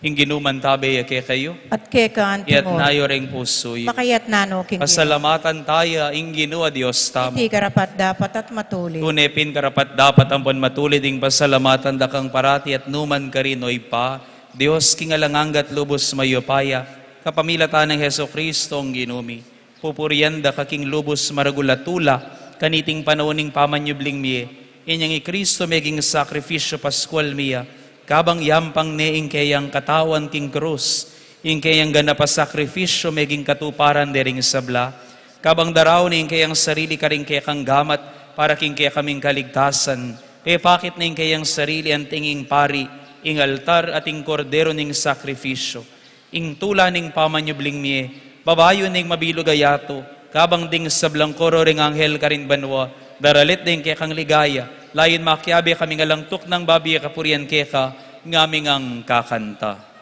Ing Ginu mantabe ya kekayu. At keka antimu rin. Iyatas yu reng pusu yu. Pakayatna no king Ginu. Pasalamatan taya ing Ginu a Dios tamu. Iti karapat-dapat at matulid. Tune pin karapat-dapat ampon matulid ing pasalamatan da kang parati at nukarin man, O Ibpa, Dios king alang angga at lubus mayupaya, kapamilatan nang Jesucristo ing Ginu mi. Pupurian da ka king lubus maragul a tula, kaniting panaun ning pamanyubling mie, inyang i Cristo meging sakrifisyu Paskual mie, kabang yampang ne ing keyang katawan king krus, ing keyang ganap a sakrifisyu meging katuparan dering sabla, kabang daraun ne ing keyang sarili karing kekang gamat para king kekaming kaligtasan, pepakit ne ing keyang sarili anting ing pari, ing altar at ing kordero ning sakrifisyu. Ing tula ning pamanyubling mie, babayu ning mabilug a yatu, kabang ding sablang koro ring anghel karin banua, daralit ding kekang ligaya, layun makiabe kaming alang tuknang babie kapurian keka, ngaming ngan kakanta.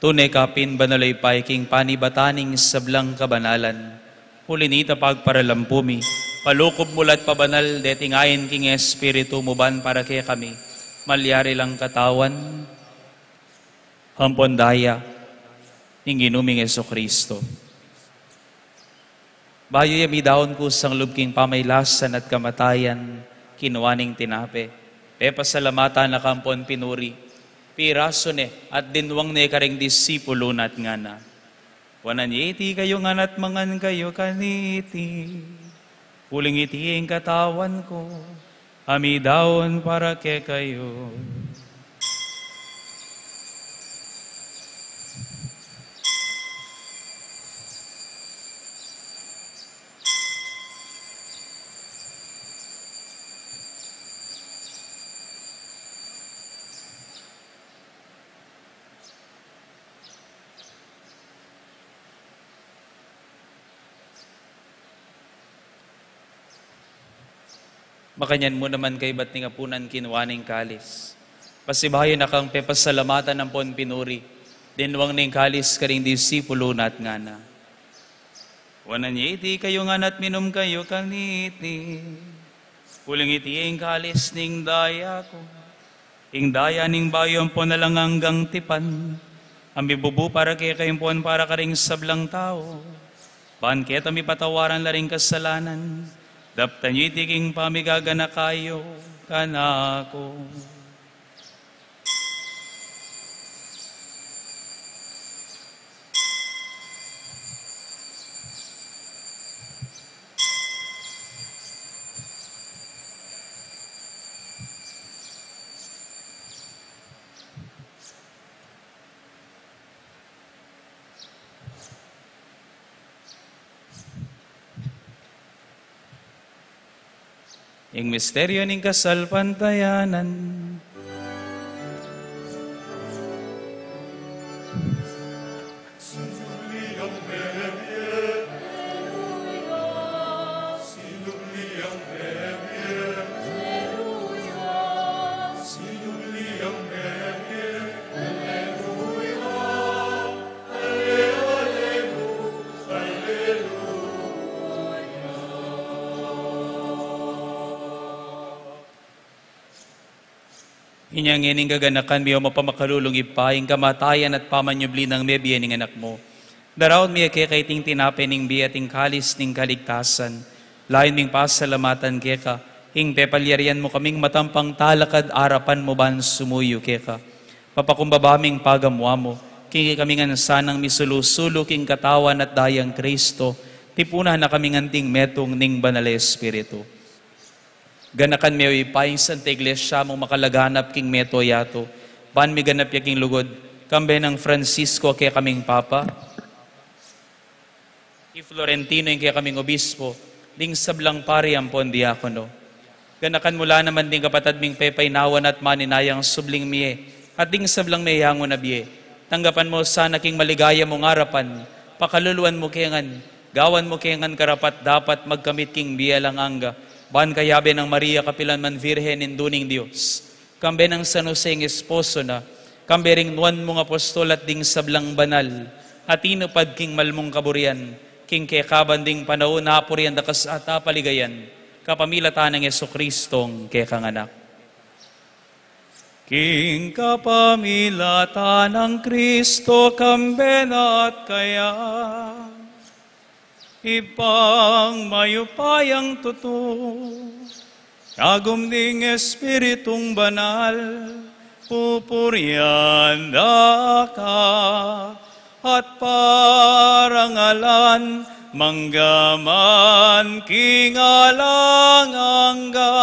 Tune ka pin banal a Ibpa, king panibatan ning sablang kabanalan. Uli nita pagparalampu mi, palukup mu la at pabanal deting ain king Espiritu mu ban para kekami malyari lang katawan ampon daya ning Ginu ming Jesucristo. Bayu ya midaun kusang lub king pamailasan at kamatayan, kinua ne ing tinape, pepasalamatan na ka ampon pinuri, pirasu ne at dinwang ne karing disipulu na at ngana: Kuanan ye iti kayu ngan at mangan kayu kaniti, uling iti ing katawan ku, a midaun para kekayu. Makanyan mu naman kaybat ning apunan kinua ne ing kalis. Pasibayu na kang pepasalamatan ampon pinuri. Dinwang ne ing kalis karing disipulu na at ngana: Wanan ye iti kayu ngan at minum kayu kaniti. Uling iti ing kalis ning daya ku. Ing daya ning bayu ampon alang anggang tipan. A mibubu para kekayu ampon para karing sablang tau. Ban keta mipatawaran la ring kasalanan. Daptan yu iti king pamigaganaka yu kanaku. Ing misteryu ning kasalpantayanan. Inya ngeni ing gaganakan mi, O mapamakalulung Ibpa, ing kamatayan at pamanyubli nang mebie ning Anak mu. Daraun mi keka iting tinape ning bie at ing kalis ning kaligtasan. Layun ming pasalamatan keka ing pepalyarian mu kaming matampang talakad arapan mu ban sumuyu keka. Papakumbaba ming pagamua mu, king ikami ngan sanang misulu-sulu king katawan at dayang Kristo, tipunan na kaming anting metung ning Banal a Espiritu. Ganakan me, O Ibpa, ing Santa Iglesia mung makalaganap king meto yatu, ban miganap ya king lugud, kambe nang Francisco a kekaming Papa, i Florentino ing kekaming Obispo, ding sablang pari ampon diakono. Ganakan mu la naman ding kapatad ming pepainawan at maninayang subling mie, at ding sablang meyangu na bie. Tanggapan mu sana king maligaya mung arapan, pakaluluan mu ke ngan, gawan mu ke ngan karapat-dapat magkamit king bie alang angga, ban kayabe nang Maria kapilan man Virgen, Indu ning Dios, kambe nang San Jose ing esposo na, kambe ring nuan mung apostol at ding sablang banal a tinupad king mal mung kaburian, king kekaban ding panaun apurian da ka sa at apaligayan, kapamilatan nang Jesucristong kekang Anak. King kapamilatan nang Kristo, kambe na at kaya, Ibpang mayupayang tutu, kagum ning Espiritung Banal, pupurian da ka at parangalan mangga man king alang angga.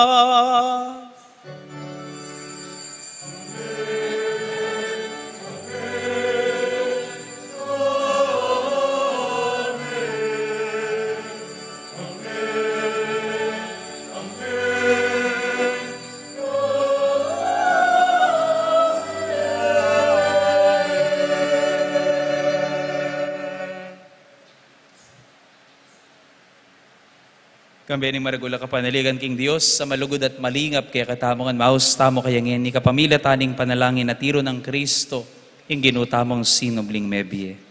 Kambe ning maragul a kapanaligan king Dios a malugud at malingap kekatamu, ngan maus tamu kaya ngeni kapamilatan ning panalangin a tiru nang Kristo, ing Ginu tamung sinubling mebie.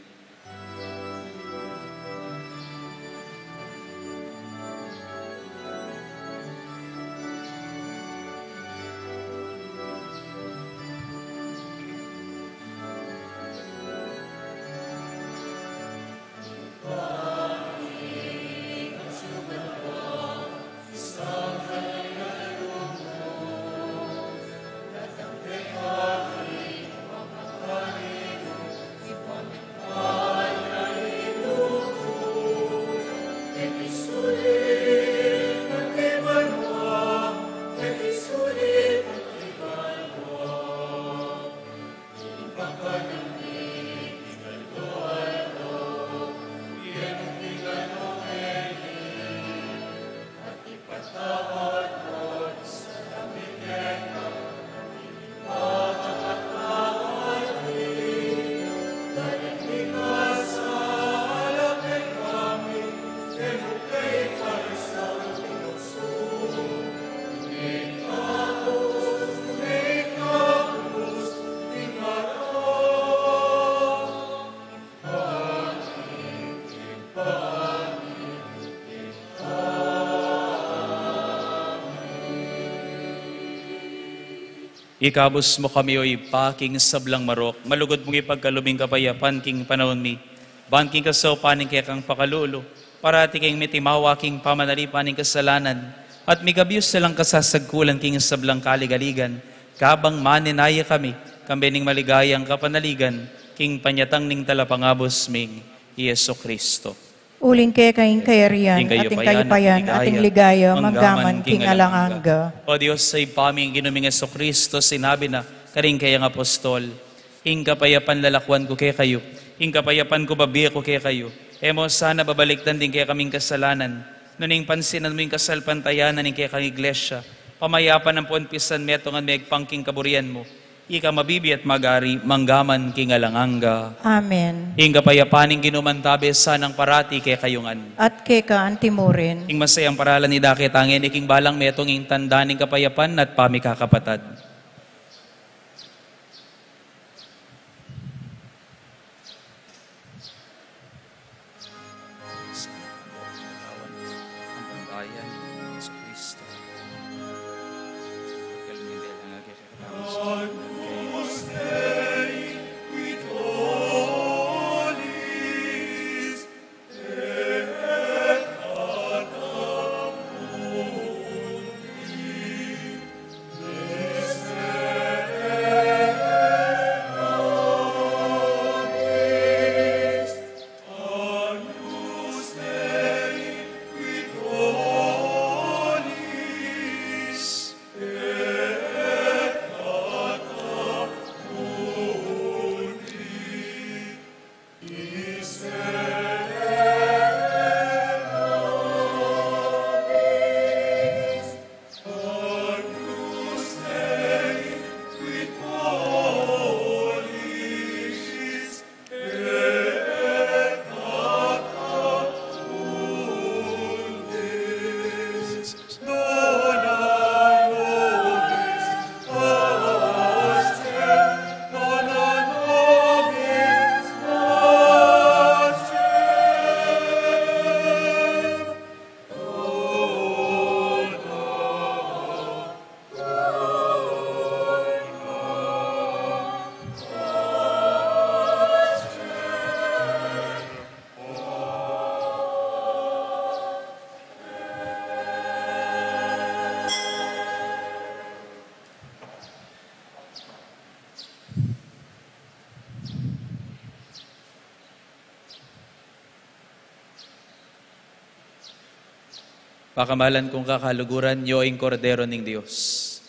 Ikabus mu kami, o Ibpa, king sablang marok, malugud mung ipagkalub ing kapayapan king panaun mi, ban king kasaupan ning kekang pakalulu, parati keng mitimawa king pamanalipan ning kasalanan, at migabus na lang kasasagkulan king sablang kaligaligan, kabang manenaya kami, kambe ning maligayang kapanaligan, king panyatang ning Talapangabus ming Jesu Kristo. Uling keka ing kayarian, ing kayupayan, at ing ligaya, manggaman king alang angga. O Dios, Ibpa ming Ginu ming Jesu Kristo, sinabi na karing kayang apostol, ing kapayapan lalakwan ku kekayu, ing kapayapan ku bibie ku kekayu. E mu sana babalikdan ding kekaming kasalanan, nune ing pansinan mu ing kasalpantayanan ning kekang iglesia, pamayapan ampon pisan metung at megpang king kaburian mu. Ika mabibie at mag-ari, manggaman king alang angga. Amen. Ing kapayapan ning Ginu mantabe sanang parati kekayu ngan. At keka antimurin. Ing masayang paralan idake ta ngeni king balang metung, ing tanda ning kapayapan at pamikakapatad. Pakamalan kung kakaluguran, nyo ing Kordero ning Dios.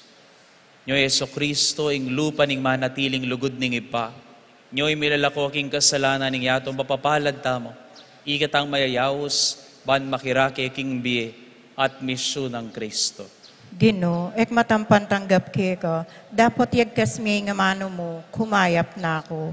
Nyo i Jesucristo, ing lupa ning manatiling lugud ning Ibpa. Nyo i milalako king kasalanan ning yatung mapapalad tamu. Ikatang mayayaus, ban makirake king bie at misyu nang Cristo. Ginu, e ku matampan tanggap keka, dapot yagkas me ing amanu mu, kumayap na ku.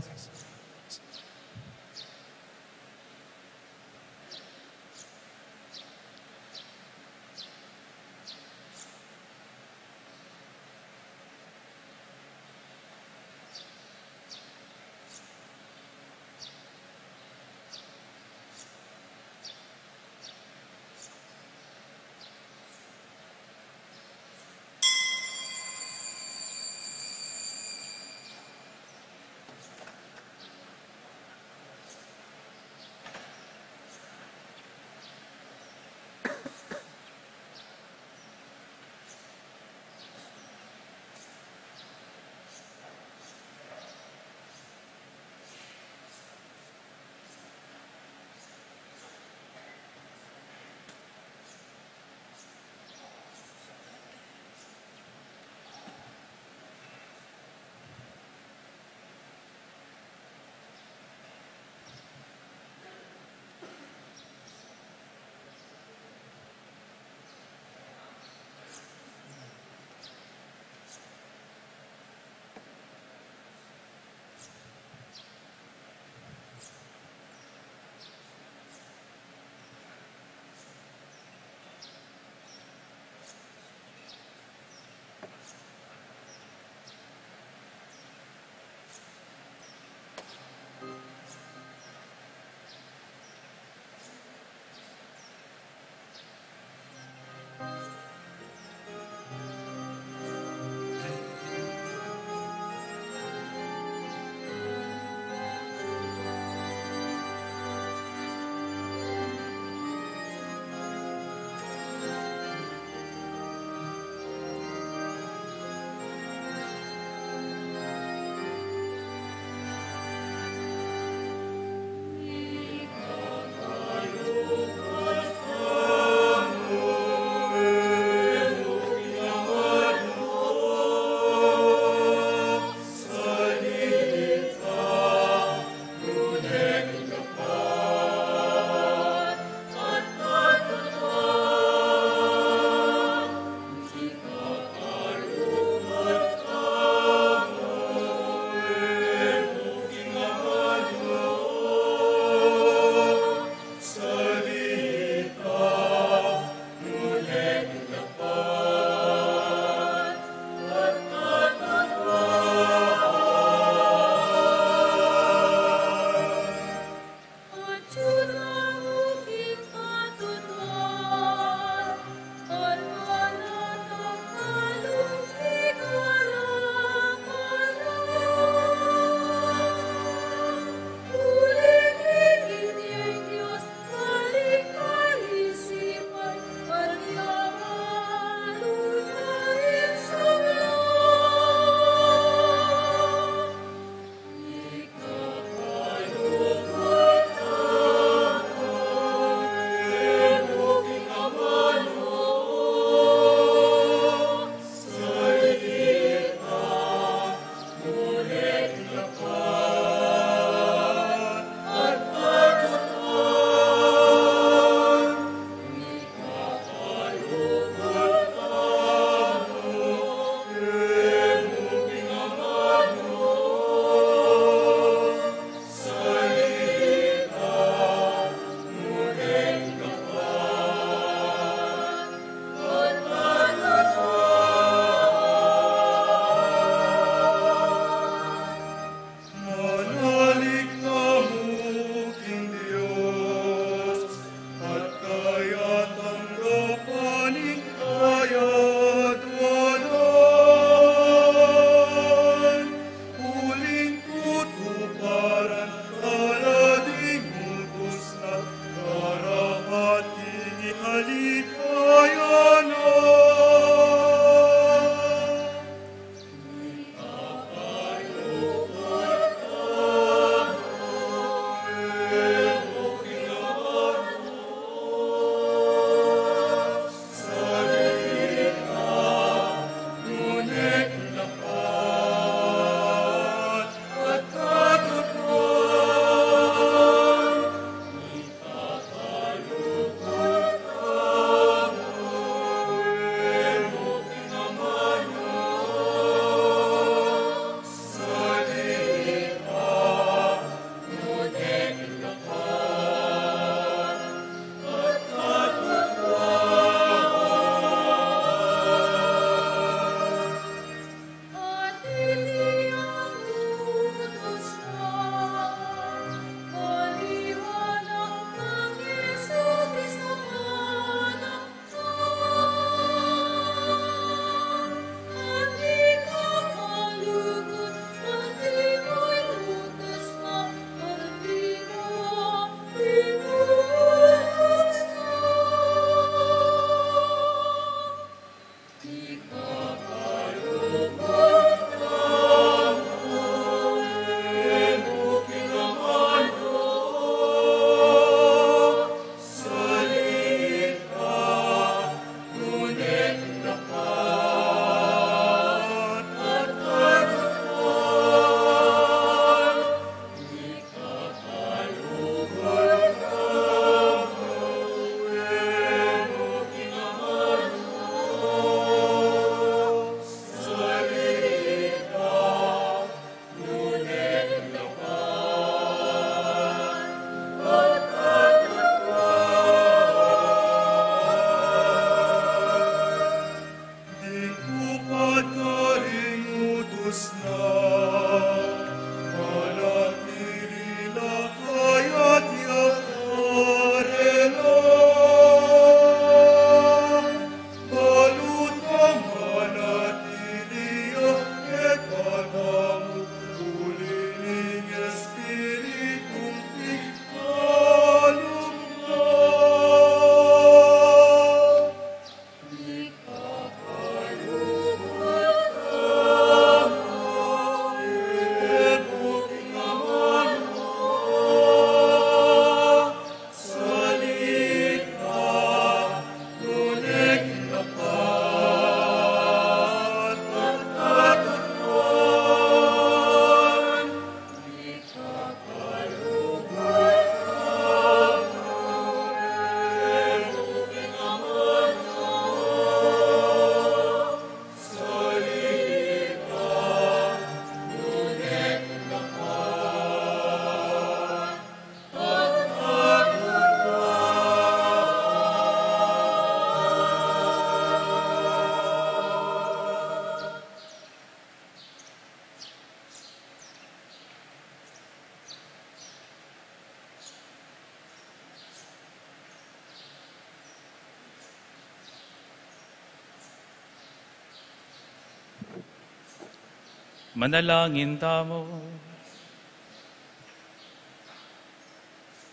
Manalangin tamu.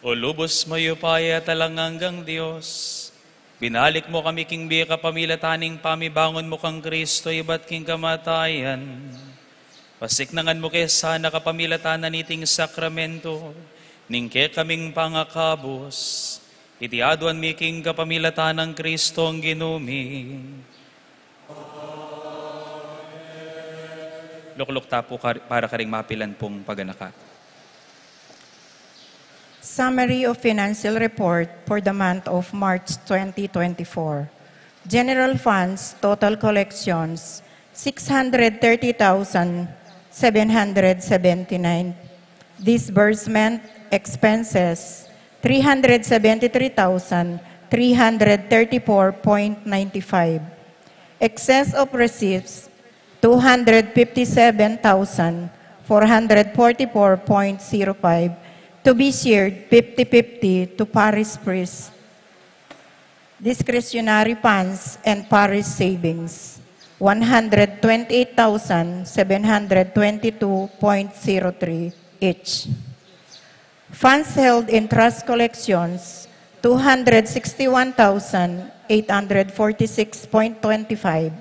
O lubos mayupaya at alang anggang Dios, binalik mu kami king bie kapamilatan ning pamibangun mu kang Kristo ibat king kamatayan. Pasiknangan mu ke sana kapamilatan na niting sakramento ning kekaming pangakabus. Iti aduan mi king kapamilatan nang Kristong Ginu mi. Lukluk ta pu kar-, para karing mapilan pung paganaka. Summary of financial report for the month of March twenty twenty-four. General funds, total collections, six hundred thirty thousand seven hundred seventy-nine. Disbursement, expenses, three hundred seventy-three thousand three hundred thirty-four point nine five. Excess of receipts, two hundred fifty-seven thousand four hundred forty-four point zero five, to be shared fifty fifty to parish priest. Discretionary funds and parish savings, one hundred twenty-eight thousand seven hundred twenty-two point zero three each. Funds held in trust collections, two hundred sixty-one thousand eight hundred forty-six point twenty-five.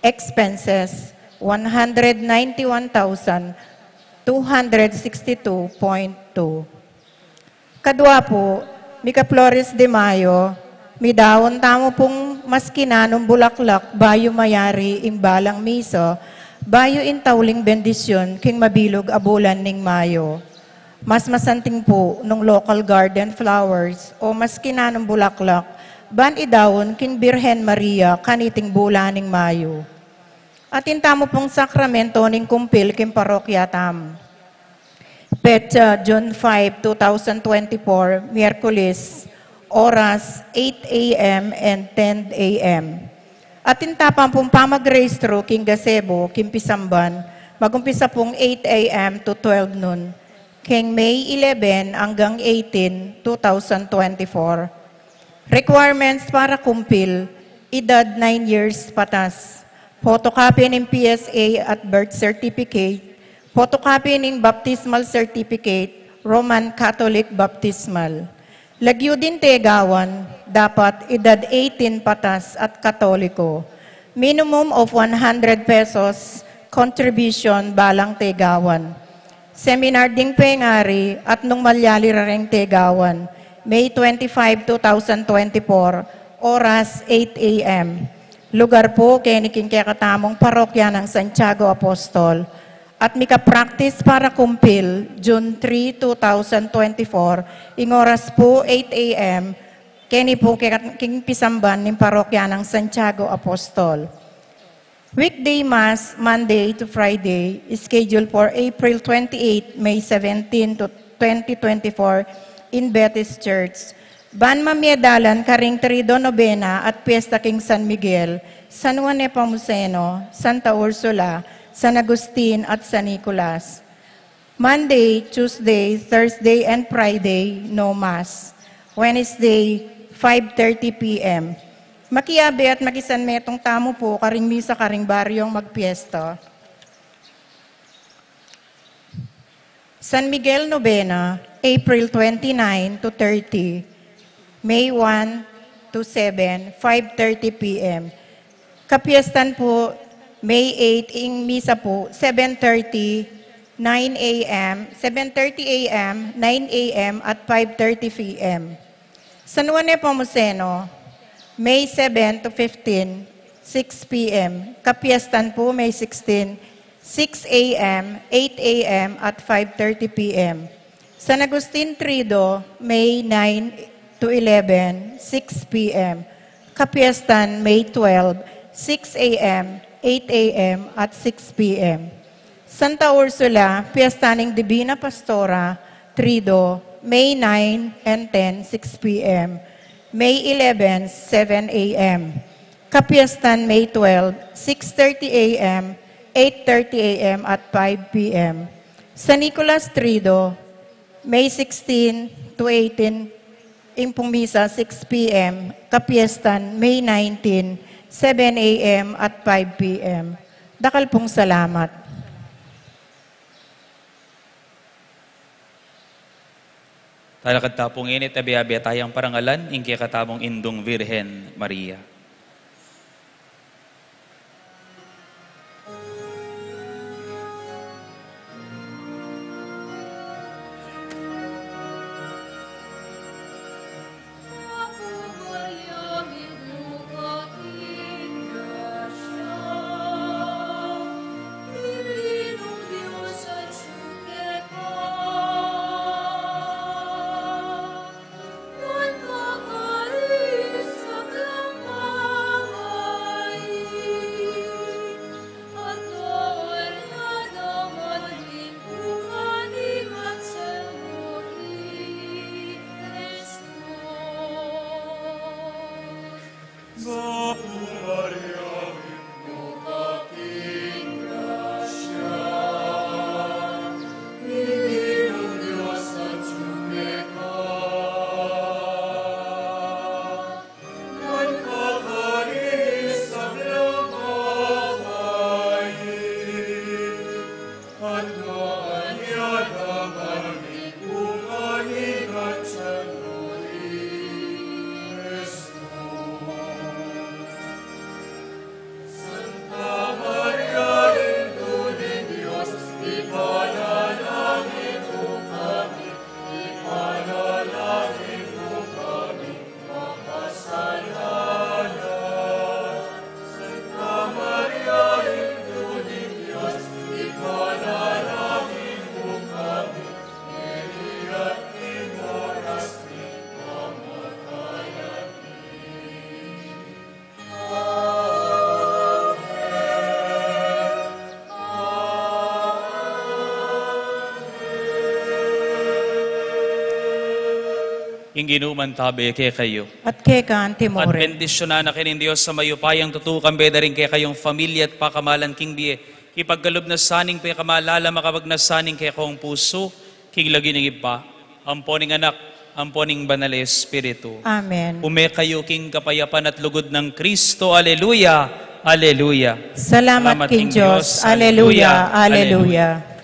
Expenses, one hundred ninety-one thousand two hundred sixty-two point two. Kadua pu, mika Flores de Mayo, midaun tamu pung maski nanung bulaklak bayu mayari ing balang misa, bayu ing tauling bendisyun king mabilug a bulan ning Mayo. Mas masanting pu nung local garden flowers o maski nanung bulaklak ban idaun king Birhen Maria kaniting bulan ning Mayo. Atin tamu pung sakramento ning kumpil king parokya tamu. Petsa, June five, two thousand twenty-four, Miyerkules, oras eight A M and ten A M. Atin ta pa pung pamagrehistro king gazebo king pisamban, magumpisa pung eight A M to twelve noon, king May eleven anggang eighteen, two thousand twenty-four. Requirements para kumpil: edad nine years patas, photocopy ning P S A at birth certificate, photocopy ning baptismal certificate, Roman Catholic baptismal. Lagyu ding tegawan, dapat edad eighteen patas at Katoliko. Minimum of one hundred pesos contribution balang tegawan. Seminar ding pengari at nung malyali reng tegawan, May twenty-five, two thousand twenty-four, oras eight A M. Lugar pu keni king kekatamung parokya nang Santiago Apostol. At mika-practice para kumpil, June three, two thousand twenty-four, ing oras pu eight A M, keni pu keka-, king pisamban ning parokya nang Santiago Apostol. Weekday Mass, Monday to Friday, scheduled for April twenty-eight, May seventeen to twenty twenty-four in Betis Church. Ban mamiedalan karing Triduo Novena at Piesta king San Miguel, San Juan Nepomuceno, Santa Ursula, San Agustin, at San Nicolas. Monday, Tuesday, Thursday, and Friday, no Mass. Wednesday, five thirty P M. Makiabe at makisanmetung tamu pu karing misa karing baryung magpiesta. San Miguel Novena, April twenty-nine to thirty, May one to seven, five thirty P M. Kapiestan pu, May eight, ing misa pu, seven thirty, nine A M, seven thirty A M, nine A M, at five thirty P M. San Juan Nepomuceno, May seven to fifteen, six P M. Kapiestan pu, May sixteen, six A M, eight A M, at five thirty P M. San Agustin Triduo, May nine to eleven, six P M. Kapiestan, May twelve, six A M, eight A M, at six P M. Santa Ursula, Piesta ning Divina Pastora, Triduo, May nine and ten, six P M. May eleven, seven A M. Kapiestan, May twelve, six thirty A M, eight thirty A M, at five P M. San Nicolas Triduo, May sixteen to eighteen, ing pung misa six P M, kapiestan May nineteen, seven A M at five P M. Dakal pung salamat. Talakad ta pu ngeni, tabi-abi tayang parangalan ing kekatamung Indung Virgen Maria. Ing Ginu mantabi kekayu. At keka antimurin. At bendisyunan na kayu ning Dios a mayupayang tutu, kambe da ring kekayung pamilya at pakamalan king bie. Ipagkalub na sa ning pekamalala, makapagnas sa ning kekong pusu, king lagyu ning Ibpa, ampo ning Anak, ampo ning Banal a Espiritu. Amen. Ume kayu king kapayapan at lugud nang Kristo. Aleluya, aleluya. Salamat king Dios. Aleluya, aleluya.